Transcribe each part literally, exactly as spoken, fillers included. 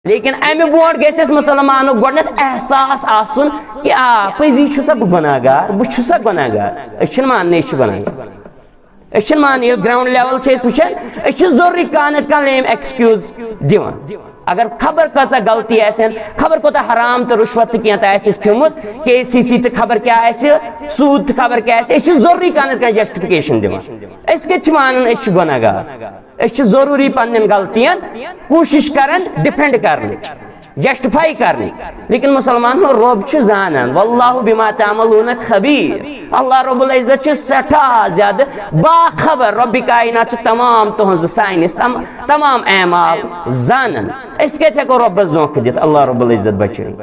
لیکن امہِ برونٛٹھ گژھِ اسہِ مسلمانو گۄڈٕنیتھ احساس آسُن کہِ آ، پٔزی چھُسا بہٕ گۄناہ گار، بہٕ چھُسا گۄناہ گار۔ أسۍ چھِنہٕ ماننٕے أسۍ چھِ گۄناہ گار۔ أسۍ چھِنہٕ مانان، ییٚلہِ گراؤنڈ لیول چھِ أسۍ وٕچھان، أسۍ چھِ ضروٗری کانٛہہ نتہٕ کانٛہہ لیم ایکسکیوز دِوان۔ اگر خبر کۭژاہ غلطی آسن، خبر کوٗتاہ حرام تہٕ رُشوت تہٕ کینٛہہ تہٕ آسہِ اَسہِ کھیوٚمُت، کے سی سی تہٕ خبر کیٛاہ آسہِ، سوٗد تہٕ خبر کیٛاہ آسہِ، أسۍ چھِ ضروٗری کانٛہہ نتہٕ کانٛہہ جسٹفکیشن دِوان۔ أسۍ کتہِ چھِ مانان أسۍ چھِ گۄناہ گار؟ أسۍ چھِ ضروٗری پننٮ۪ن غلطین کوٗشِش کران ڈِفینڈ کرنٕچ، جسٹیفائی کرنٕچ۔ لیکن مسلمان ہو، رۄب چھُ زانان، واللہ بما تعملون خبیر۔ اللہ رب العزت چھُ سٮ۪ٹھاہ زیادٕ باخبر، رۄبِ کائنات چھُ تمام تُہنٛز سانہِ سم-، تمام اعمال زانان۔ أسۍ کتہِ ہٮ۪کو رۄبس دھوکہٕ دِتھ؟ اللہ رب العزت بچٲیِن۔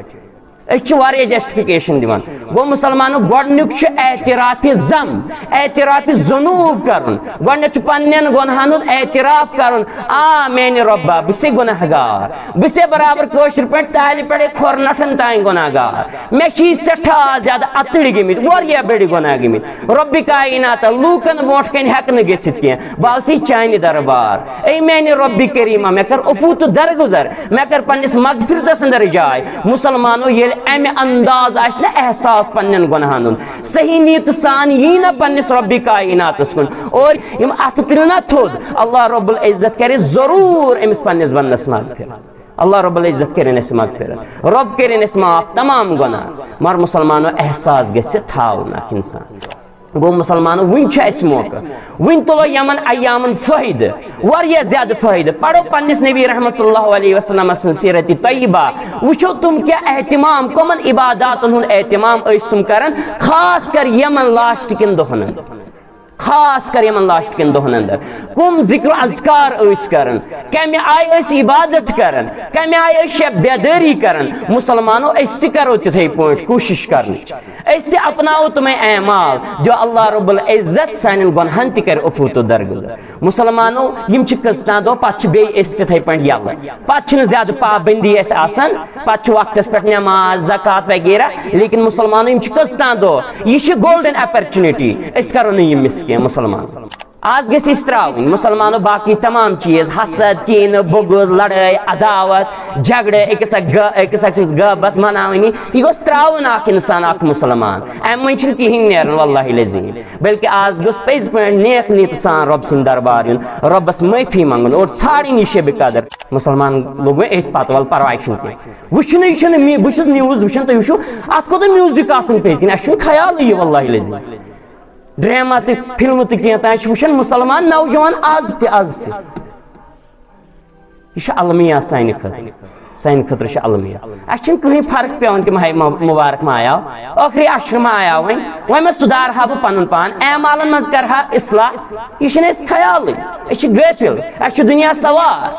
أسۍ چھِ واریاہ جسٹیفکیشن دِوان۔ گوٚو مسلمانو گۄڈٕنیُک چھُ اعتراف ذنب، اعتراف ذنوب کرُن۔ گۄڈٕنیتھ چھُ پننٮ۪ن گۄنہن ہُنٛد اعتراف کرُن، آ میانہِ رۄبا، بہٕ چھُسے گۄناہ گار، بہٕ چھُسے برابر کٲشِر پٲٹھۍ تالہِ پٮ۪ٹھے کھۄر نٹھن تام گۄناہ گار۔ مےٚ چھِ یہِ سٮ۪ٹھاہ زیادٕ اتٕڑۍ گٔمٕتۍ، واریاہ بٔڑۍ گۄناہ گٔمٕتۍ۔ رۄبِ کائنات، لوٗکن برونٛٹھ کنہِ ہٮ۪کہٕ نہٕ گٔژھِتھ کینٛہہ، بہٕ آسٕے چانہِ دربار۔ اے میانہِ رۄبِ کریٖمہ، مےٚ کر عفو تہٕ درگُزر، مےٚ کر پننِس مغفرتس اندر جاے۔ مسلمانو، ییٚلہِ امہِ انداز آسہِ نہ احساس پننٮ۪ن گۄناہن ہُنٛد، صحیح نیت سان یی نہ پننِس رۄبِ کائناتس کُن اور یِم اتھٕ تُلہِ نہ تھوٚد، اللہ رب العزت کرِ ضروٗر أمِس پننِس بندس مغفرت۔ اللہ رب العزت کرن اسہِ مغفرت، رۄب کرن اسہِ معاف تمام گۄناہ۔ مگر مسلمانو، احساس گژھِ تھاوُن اکھ انسان۔ گوٚو مسلمانو، وُنہِ چھُ اسہِ موقع، وُنہِ تُلو یمن ایامن فٲیدٕ، واریاہ زیادٕ فٲیدٕ۔ پرو پننِس نبی رحمت صلی اللہ علیہ وسلم سٕنٛز سیرت طیبہ، وٕچھو تِم کیٛاہ اہتمام، کمن عباداتن ہُنٛد اہتمام ٲسۍ تِم کران، خاص کر یمن لاسٹ کٮ۪ن دۄہن اندر۔ خاص کر یمن لاسٹ کٮ۪ن دۄہن اندر کم ذکر و اذکار ٲسۍ کران، کمہِ آیہِ ٲسۍ عبادت کران، کمہِ آیہِ ٲسۍ شب بیدٲری کران۔ مسلمانو، أسۍ تہِ کرو تِتھے پٲٹھۍ کوٗشش کرنٕچ، أسۍ تہِ اپناوو تِمے اعمال، دیو اللہ رب العزت سانٮ۪ن گۄنہن تہِ کرِ عفو تہٕ درگُزر۔ مسلمانو، یِم چھِ کٔژتام دۄہ، پتہٕ چھِ بیٚیہِ أسۍ تِتھے پٲٹھۍ یَلہٕ۔ پتہٕ چھِنہٕ زیادٕ پابندی اَسہِ آسان، پتہٕ چھُ وقتس پٮ۪ٹھ نماز، زکوٰۃ وغیرہ۔ لیکن مسلمانو، یِم چھِ کٔژتام دۄہ، یہِ چھِ گولڈن اپرچونٹی، أسۍ کرو نہٕ یِم مِس کینٛہہ مسلمان۔ آز گژھِ أسۍ ترٛاوٕنۍ مسلمانو باقٕے تمام چیٖز، حسد، کینہٕ، بغض، لڑٲے، عداوت، جھگڑٕ، أکِس اکھ غٲ-، أکِس اکھ سٕنٛز غٲبت مناوٕنی، یہِ گوٚژھ ترٛاوُن اکھ انسان، اکھ مسلمان۔ امہِ منٛز چھُنہٕ کِہیٖنۍ نیران، واللہ العظیم۔ بلکہ آز گوٚژھ پٔزۍ پٲٹھۍ نیک نیت سان رۄب سٕنٛدِ دربار یُن، رۄبس معٲفی منٛگُن اور ژھانٛڈٕنۍ یہِ شبِ قدر۔ مسلمان لوٚگ وۄنۍ أتھۍ پتہٕ، وَلہٕ پرواے چھُنہٕ کینٛہہ۔ وٕچھُنٕے چھُنہٕ می-، بہٕ چھُس news وٕچھان، تُہۍ وٕچھِو اَتھ کوٗتاہ music آسان پٔتۍ کِنۍ، اَسہِ چھُنہٕ خیالٕے یہِ واللہ العظیم۔ ڈرامہ تہٕ فلمہٕ تہٕ کینٛہہ تام چھِ وٕچھان مسلمان نوجوان آز تہِ، آز تہِ۔ یہِ چھُ المیہ سانہِ خٲطرٕ، سانہِ خٲطرٕ چھُ المیہ۔ اَسہِ چھُنہٕ کٕہٕنۍ فرق پٮ۪وان کہِ ماہِ مُ-، مُبارک ما آیاو، ٲخری عشر ما آیاو وۄنۍ، وۄنۍ ما سُدھارہا بہٕ پنُن پان، اعمالن منٛز کرہا اصلاح، یہِ چھُنہٕ اَسہِ خیالٕے۔ أسۍ چھِ غٲفِل، اَسہِ چھُ دُنیا سوار،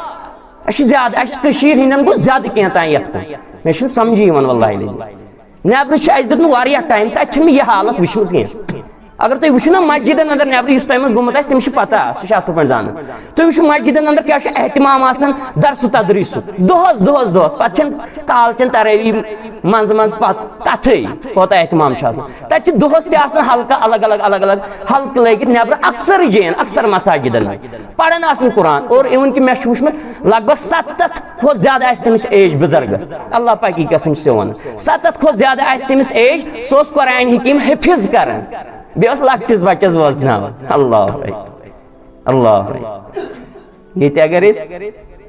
اَسہِ چھُ زیادٕ، اَسہِ چھُ کٔشیٖرِ ہِنٛدٮ۪ن گوٚو زیادٕ کینٛہہ تام یَتھ کُن۔ مےٚ چھُنہٕ سمجھی یِوان واللہ العظیم۔ نیبرٕ چھُ اَسہِ دیُتمُت واریاہ ٹایم، تَتہِ چھَنہٕ مےٚ یہِ حالت وٕچھمٕژ کینٛہہ۔ اگر تُہۍ وٕچھِو نا مسجدن اندر نیبرٕ، یُس تۄہہِ منٛز گوٚمُت آسہِ، تٔمِس چھِ پتہ، سُہ چھُ اصل پٲٹھۍ زانان۔ تُہۍ وٕچھِو مسجدن اندر کیٛاہ چھُ اہتمام آسان درس و تدریسُک، دۄہس، دۄہس، دۄہس۔ پتہٕ چھَنہٕ کالچن تراویح منٛزٕ منٛزٕ پتہٕ تتھٕے کوتاہ اہتمام چھُ آسان۔ تتہِ چھِ دۄہس تہِ آسان حلقہٕ الگ الگ، الگ الگ حلقہٕ لٲگِتھ نیبرٕ اکثر جاین، اکثر مساجدن منٛز پران آسان قرآن۔ اور even کہِ مےٚ چھُ وٕچھمُت لگ بگ ستتھ کھۄتہٕ زیادٕ آسہِ تٔمِس ایج بُزرگس، اللہ پاکی قسم چھُ ژےٚ وَنان، ستتھ کھۄتہٕ زیادٕ آسہِ تٔمِس ایج، سُہ اوس قرآن حکیم حفظ کران، بیٚیہِ اوس لۄکٹِس بچس بوزناوان۔ اللہ اکبر، اللہ اکبر۔ ییٚتہِ اگر أسۍ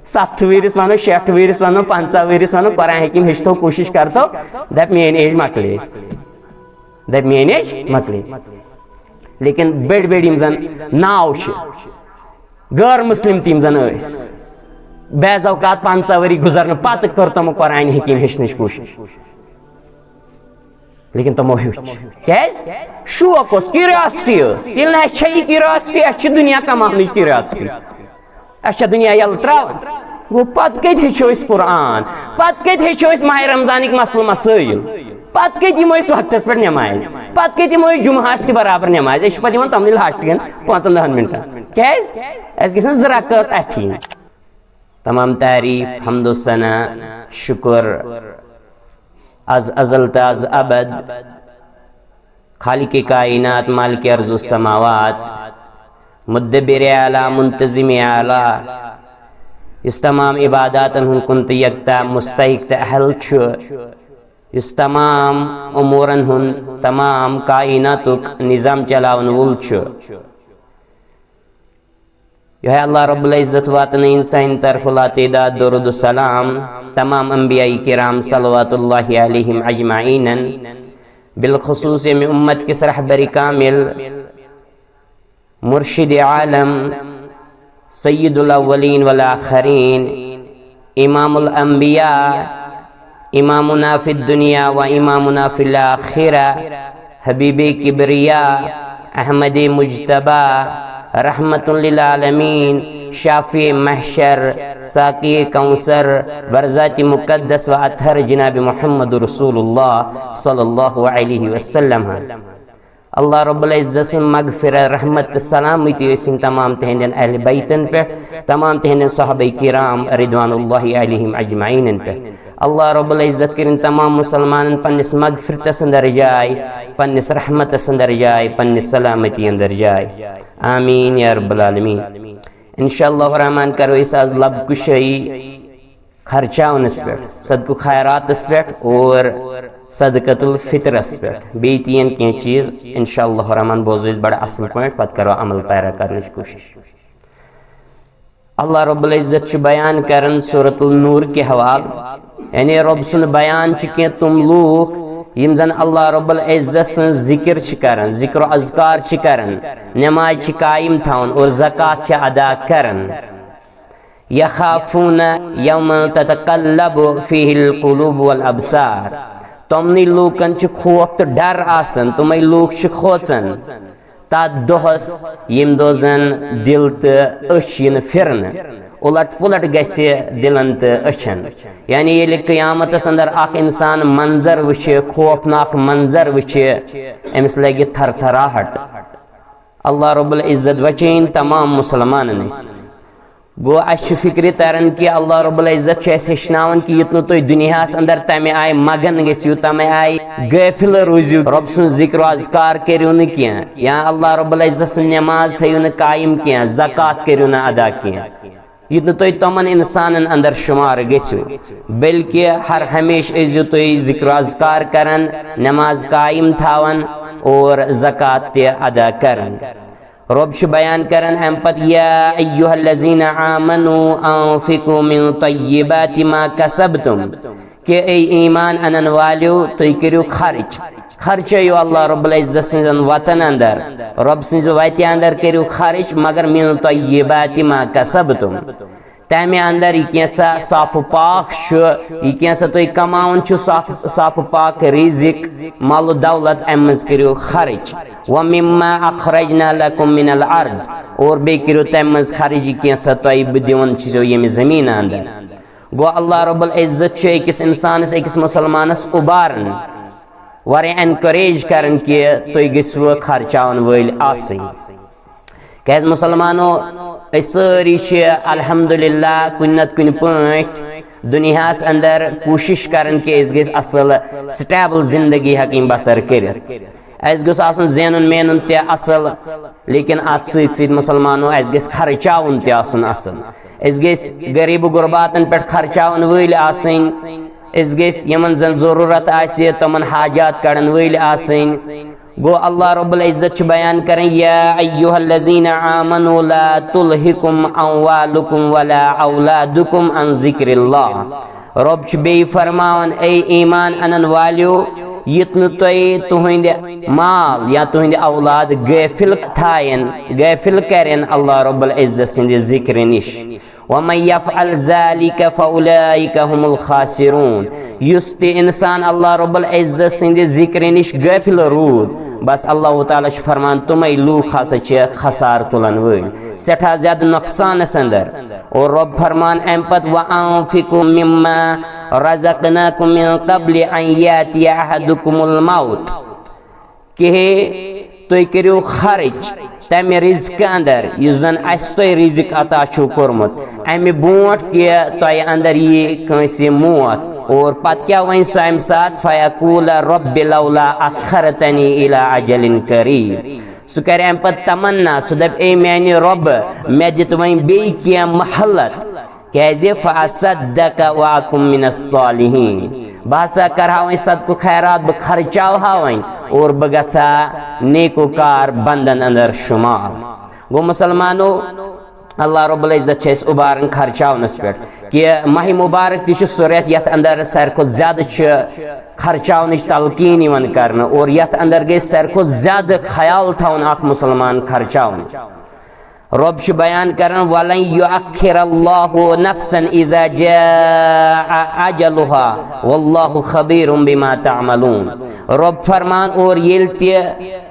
ستھ وٕہرِس ونو، شیٹھ وٕہرِس ونو، پنژاہ وٕہرِس ونو، قرآن حکیم ہیٚچھتو، کوٗشش کرتو، دپ میٲنۍ ایج مۄکلے، دپ میٲنۍ ایج مۄکلے۔ لیکن بٔڑۍ بٔڑۍ یِم زن ناو چھِ، غٲر مسلم تہِ یِم زن ٲسۍ، بعض اوقات پنژاہ ؤری گُزرنہٕ پتہٕ کٔر تِمو قرآن حکیم ہیٚچھنٕچ کوٗشش، لیکن تِمو ہیوٚچھ۔ کیازِ؟ شوق اوس، کیوریاسٹی ٲس۔ ییٚلہِ نہٕ اَسہِ چھےٚ یہِ کیوریاسٹی، اَسہِ چھِ دُنیا کماونٕچ کیوریاسٹی، اَسہِ چھےٚ دُنیا یَلہٕ ترٛاوان۔ گوٚو پتہٕ کتہِ ہیٚچھو أسۍ قرآن؟ پتہٕ کتہِ ہیٚچھو أسۍ ماہِ رمضانٕکۍ مسلہٕ مسٲیِل؟ پتہٕ کتہِ یِمو أسۍ وقتس پٮ۪ٹھ نٮ۪مازِ؟ پتہٕ کتہِ یِمو أسۍ جمعہس تہِ برابر نٮ۪مازِ؟ أسۍ چھِ پتہٕ یِوان تِمنٕے لاسٹ کٮ۪ن پانٛژن دہن منٹن۔ کیازِ؟ اَسہِ گژھن زٕ رکٲژ اَتھِ یِنۍ۔ تمام تعریف، حمد و ثنا، شکر از ازل تا از ابد خالق کائنات، مالک ارض و سماوات، مدبر اعلیٰ، منتظم اعلیٰ، یُس تمام عباداتن ہُنٛد کُن تہٕ یکتا مستحق تہٕ اہل چھُ، یُس تمام امورن ہُنٛد، تمام کائناتُک نظام چلاون وول چھُ۔ یہے اللہ رب العزت واتنٲیِن سانہِ طرفہٕ لاتعداد درود و سلام تمام انبیاء کرام صلوات اللہ علیہم اجمعین، بالخصوص ییٚمہِ امت کِس رہبر کامل، مرشد عالم، سید الاولین والآخرین، امام الانبیاء، امامنا فی الدنیا و امامنا فی الاخرہ، حبیب کبریا، احمد مجتبی، رحمت للعالمین، شافع محشر، ساقی کوثر، برذات مقدس و اطہر جناب محمد رسول اللہ صلی اللہ علیہ وسلم۔ اللہ رب العزت سٕنٛز مغفرت، رحمت تہٕ سلامتی ٲسِن تمام تِہنٛدٮ۪ن اہل بیتن پٮ۪ٹھ، تمام تِہنٛدٮ۪ن صحابہ کرام رضوان اللہ علیہم اجمعینن پٮ۪ٹھ۔ اللہ رب العزت کٔرِن تمام مسلمانن پننِس مغفرتس اندر جاے، پننِس رحمتس اندر جاے، پننِس سلامتی اندر جاے۔ آمین یا رب العالمین۔ انشاءاللہ الرحمن کرو أسۍ آز لب کشٲیی خرچاونس پٮ۪ٹھ، صدقہ خیراتس پٮ۪ٹھ اور صدقۃ الفطرس پٮ۪ٹھ۔ بیٚیہِ تہِ یِن کینٛہہ چیٖز، انشاءاللہ الرحمن بوزو أسۍ بڑٕ اصل پٲٹھۍ، پتہٕ کرو عمل پیرا کرنٕچ کوٗشش۔ اللہ رب العزت چھُ بیان کران سورۃ النور کہِ حوالہٕ، یعنی رب سُنٛد بیان چھُ کینٛہہ تِم لوٗکھ یِم زن اللہ رب العزت سٕنٛز ذکر چھِ کران، ذکر و اذکار چھِ کران، نماز چھِ قائم تھاوان اور زکوٰۃ چھِ ادا کران۔ یخافون یوما تتقلب فیہ القلوب والابصار۔ تمنٕے لوٗکن چھُ خوف تہٕ ڈر آسان، تِمے لوٗکھ چھِ کھوژان تتھ دۄہس، ییٚمہِ دۄہ زن دِل تہٕ أچھ یِن پھرنہٕ، اُلٹ پُلٹ گژھِ دِلن تہٕ أچھن۔ یعنی ییٚلہِ قیامتس اندر اکھ انسان منظر وٕچھِ، خوفناک منظر وٕچھِ، أمِس لگہِ تھر تھراہٹ۔ اللہ رب العزت بچٲیِن تمام مسلمانن نِش۔ گوٚو، اسہِ چھُ فکرِ تران کہِ اللہ رب العزت چھُ اسہِ ہیٚچھناوان کہِ یُتھ نہٕ تُہۍ دُنیاہس اندر تمہِ آیہِ مگن گٔژھِو، تمہِ آیہِ غٲفل روٗزِو، رب سُنٛد ذکر و اذکار کٔرِو نہٕ کینٛہہ، یا اللہ رب العزت سٕنٛز نماز تھٲیِو نہٕ قائم کینٛہہ، زکوٰۃ کٔرِو نہٕ ادا کینٛہہ، یُتھ نہٕ تُہۍ تِمن انسانن اندر شمار گٔژھِو، بلکہِ ہر ہمیشہٕ ٲسۍزیو تُہۍ ذکر و اذکار کران، نماز قائم تھاوان اور زکوٰۃ تہِ ادا کران۔ رب چھُ بیان کران امہِ پتہٕ، یا ایھا الذین آمنوا انفقوا من طیبات ما کسبتم، کہ اے ایمان انن والیو، تُہۍ کٔرِو خرچ، خرچٲیِو اللہ رب العزت سٕنٛزن وتن اندر، رب سٕنٛزِ وتہِ اندر کٔرِو خرچ، مگر من طیبات ما کسبتم، تمہِ اندر یہِ کینٛژھا صاف و پاک چھُ، یہِ کینٛژھا تُہۍ کماوان چھِو صاف، صاف و پاک رزق، مال و دولت، امہِ منٛز کٔرِو خرچ۔ ومما اخرجنا لکم من الارض، اور بیٚیہِ کٔرِو تمہِ منٛز خرچ یہِ کینٛژھا تۄہہِ بہٕ دِوان چھُسو ییٚمہِ زٔمیٖنہٕ اندر۔ گوٚو، اللہ رب العزت چھُ أکِس انسانس، أکِس مسلمانس اُباران، واریاہ انکریج کران کہِ تُہۍ گٔژھِو خرچاون وٲلۍ آسٕنۍ۔ کیازِ مسلمانو، أسۍ سٲری چھِ الحمدللہ کُنہِ نتہٕ کُنہِ پٲٹھۍ دُنیاہس اندر کوٗشش کران کہِ أسۍ گٔژھۍ اصل سٹیبل زندگی ہٮ۪کٕنۍ بسر کٔرِتھ۔ اسہِ گوٚژھ آسُن زینُن مینُن تہِ اصل، لیکن اتھ سۭتۍ سۭتۍ مسلمانو، اسہِ گژھِ خرچاوُن تہِ آسُن اصل۔ أسۍ گٔژھۍ غریب و غرباتن پٮ۪ٹھ خرچاون وٲلۍ آسٕنۍ۔ أسۍ گٔژھۍ یِمن زن ضروٗرت آسہِ، تِمن حاجات کڑن وٲلۍ آسٕنۍ۔ گوٚو، اللہ رب العزت چھُ بیان کران، یا ایھا الذین آمنوا لا تلہکم اموالکم ولا اولادکم عن ذکر اللہ۔ رب چھُ بیٚیہِ فرماوان، اے ایمان انن والیو، یُتھ نہٕ تُہۍ تُہنٛدِ مال یا تُہنٛدِ اولاد غٲفل تھاین، غٲفل کرن اللہ رب العزت سٕنٛدِ ذکرِ نِش۔ ومن یفعل ذلک فاولئک هم الخاسرون۔ یُس تہِ انسان اللہ رب العزت سٕنٛدِ ذکرِ نِش غٲفل روٗد، بس اللہ تعالیٰ چھُ فرمان، تِمے لوٗکھ ہسا چھِ خسار تُلن وٲلۍ، سٮ۪ٹھاہ زیادٕ نۄقصانس اندر۔ اور رب فرمان امہِ پتہٕ، وانفقوا مما رزقناکم من قبل ان یاتی احدکم الموت۔ کہ ہے، تُہۍ کٔرِو خرٕچ تمہِ رزقہٕ اندر یُس زن اسہِ تۄہہِ رزق عطا چھُو کوٚرمُت، امہِ برونٛٹھ کہِ تۄہہِ اندر یی کٲنٛسہِ موت۔ اور پتہٕ کیٛاہ ونہِ سُہ امہِ ساتہٕ؟ فیقول رب لولا اخرتنی الی اجل قریب۔ سُہ کرِ امہِ پتہٕ تمنا، سُہ دپہِ، اے میانہِ رۄبہٕ، مےٚ دِ تہٕ وۄنۍ بیٚیہِ کینٛہہ مہلت۔ کیازِ؟ فَأَصَّدَّقَ وَأَكُن مِّنَ الصَّالِحِينَ۔ بہٕ ہسا کرٕ ہا وۄنۍ صدقہٕ خیرات، بہٕ خرچاوٕ ہا وۄنۍ اور بہٕ گژھٕ ہا نیکوکار بندن اندر شمار۔ گوٚو مسلمانو، اللہ رب العزت چھِ اَسہِ اُباران خرچاونس پٮ۪ٹھ، کہِ ماہِ مبارک تہِ چھُ سُہ رٮ۪تھ یتھ اندر ساروی کھۄتہٕ زیادٕ چھِ خرچاونٕچ تلقین یِوان کرنہٕ، اور یتھ اندر گژھِ ساروی کھۄتہٕ زیادٕ خیال تھاوُن اکھ مسلمان خرچاوُن۔ رب چھُ بیان کران، وَلَن يُؤَخِّرَ اللَّهُ نَفْسًا إِذَا جَاءَ أَجَلُهَا وَاللَّهُ خَبِيرٌ بِمَا تَعْمَلُونَ۔ رب فرمان، اور ییٚلہِ تہِ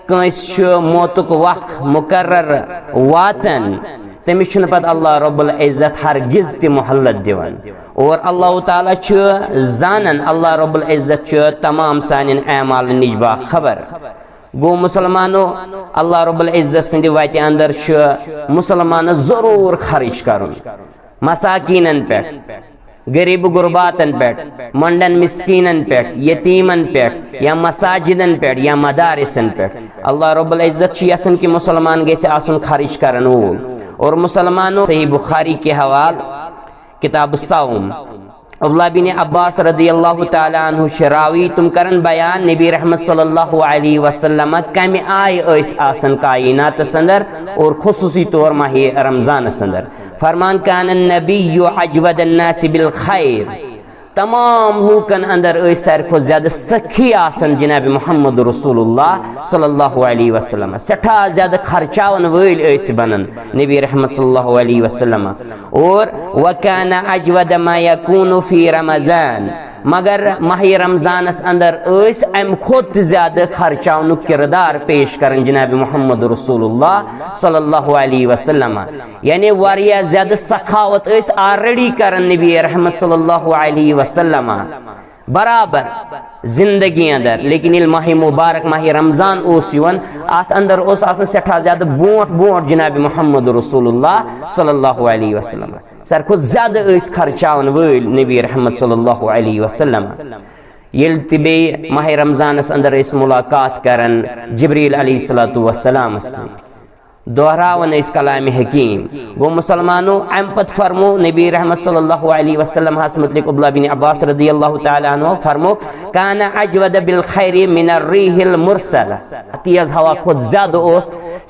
کٲنٛسہِ چھُ موتُک وق مقرر واتان، تٔمِس چھُنہٕ پتہٕ اللہ رب العزت ہرگز تہِ مہلت دِوان۔ اور اللہ تعالیٰ چھُ زانان، اللہ رب العزت چھُ تمام سانٮ۪ن اعمالن نِش باخبر۔ گوٚو مسلمانو، اللہ رب العزت سٕنٛدِ وتہِ اندر چھُ مسلمانس ضروٗر خرٕچ کرُن، مساکیٖنن پٮ۪ٹھ، غریب غرباتن پٮ۪ٹھ، مۄنڈن مسکیٖنن پٮ۪ٹھ، یتیٖمن پٮ۪ٹھ، یا مساجدن پٮ۪ٹھ، یا مدارسن پٮ۪ٹھ۔ اللہ رب العزت چھُ یژھان کہِ مسلمان گژھِ آسُن خرٕچ کرن وول۔ اور مسلمانو، صحیح بخاری کے حوالہٕ، کتاب الصوم، عبداللہ بن عباس رضی اللہ تعالیٰ عنہ چھِ راوی، تِم کرن بیان نبی رحمت صلی اللہ علیہ وسلم کمہِ آیہِ ٲسۍ آسان کائناتس اندر اور خصوصی طور ماہِ رمضانس اندر۔ فرمان، كان النبي أجود الناس بالخير۔ تمام لوٗکن اندر ٲسۍ ساروی کھۄتہٕ زیادٕ سخی آسان جناب محمد رسول اللہ صلی اللہ علیہ وسلم، سٮ۪ٹھاہ زیادٕ خرچاون وٲلۍ ٲسۍ بنان نبی رحمت صلی اللہ علیہ وسلم۔ اور وكان أجود ما يكون في رمضان، مگر ماہِ رمضانس اندر ٲسۍ امہِ کھۄتہٕ تہِ زیادٕ خرچاونُک کردار پیش کران جناب محمد رسول اللہ صلی اللہ علیہ وسلم۔ یعنی واریاہ زیادٕ سخاوت ٲسۍ آلریڈی کران نبی رحمت صلی اللہ علیہ وسلم برابر زندگی اندر، لیکن ییٚلہِ ماہِ مبارک ماہِ رمضان اوس یِوان، اتھ اندر اوس آسان سٮ۪ٹھاہ زیادٕ برونٹھ برونٹھ جناب محمد رسول اللہ صلی اللہ علیہ وسلم۔ ساروی کھۄتہٕ زیادٕ ٲسۍ خرچاون وٲلۍ نبی رحمت صلی اللہ علیہ وسلم۔ ییٚلہِ تہِ بیٚیہِ ماہِ رمضانس اندر ٲسۍ ملاقات کران جبریل علیہ الصلوۃ والسلامس سۭتۍ، دہراوان ٲسۍ کلام حکیم۔ گوٚو مسلمانو، امہِ پتہٕ فرمو نبی رحمت صلی اللہ علیہ وسلم ہس متعلق عبداللہ بن عباس رضی اللہ تعالیٰ عنہ فرمو، كان أجود بالخير من الريح المرسلة۔ تیز ہوا کھۄتہٕ زیادٕ اوس،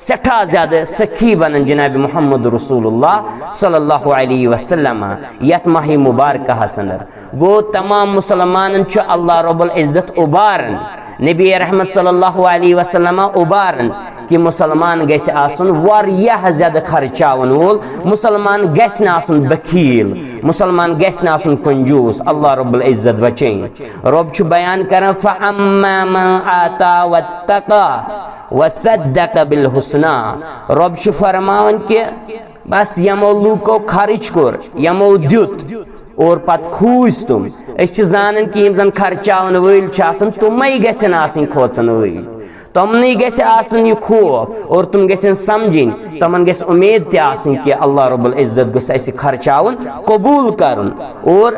سٮ۪ٹھاہ زیادٕ سخی بنان جناب محمد رسول اللہ صلی اللہ علیہ وسلم یتھ ماہِ مبارکہس اندر۔ گوٚو تمام مسلمانن چھُ اللہ رب العزت اُباران، نبی رحمت صلی اللہ علیہ وسلم اُباران کہِ مسلمان گژھِ آسُن واریاہ زیادٕ خرچاون وول، مسلمان گژھِ نہٕ آسُن بخیل، مسلمان گژھِ نہٕ آسُن کنجوس۔ اللہ رب العزت بچٲیِن۔ رب چھُ بیان کران، فَأَمَّا مَنْ أَعْطَى وَاتَّقَى وَصَدَّقَ بِالْحُسْنَى۔ رب چھُ فرماوان کہِ بس یمو لوٗکو خرٕچ کوٚر، یمو دیُت اور پتہٕ کھوٗژۍ تِم۔ أسۍ چھِ زانان کہِ یِم زن خرچاون وٲلۍ چھِ آسان، تِمے گژھن آسٕنۍ کھوژن وٲلۍ۔ تِمنٕے گژھِ آسُن یہِ خوف اور تِم گژھن سمجھٕنۍ، تِمن گژھِ اُمید تہِ آسٕنۍ کہِ اللہ رب العزت گوٚژھ اسہِ خرچاوُن قبوٗل کرُن اور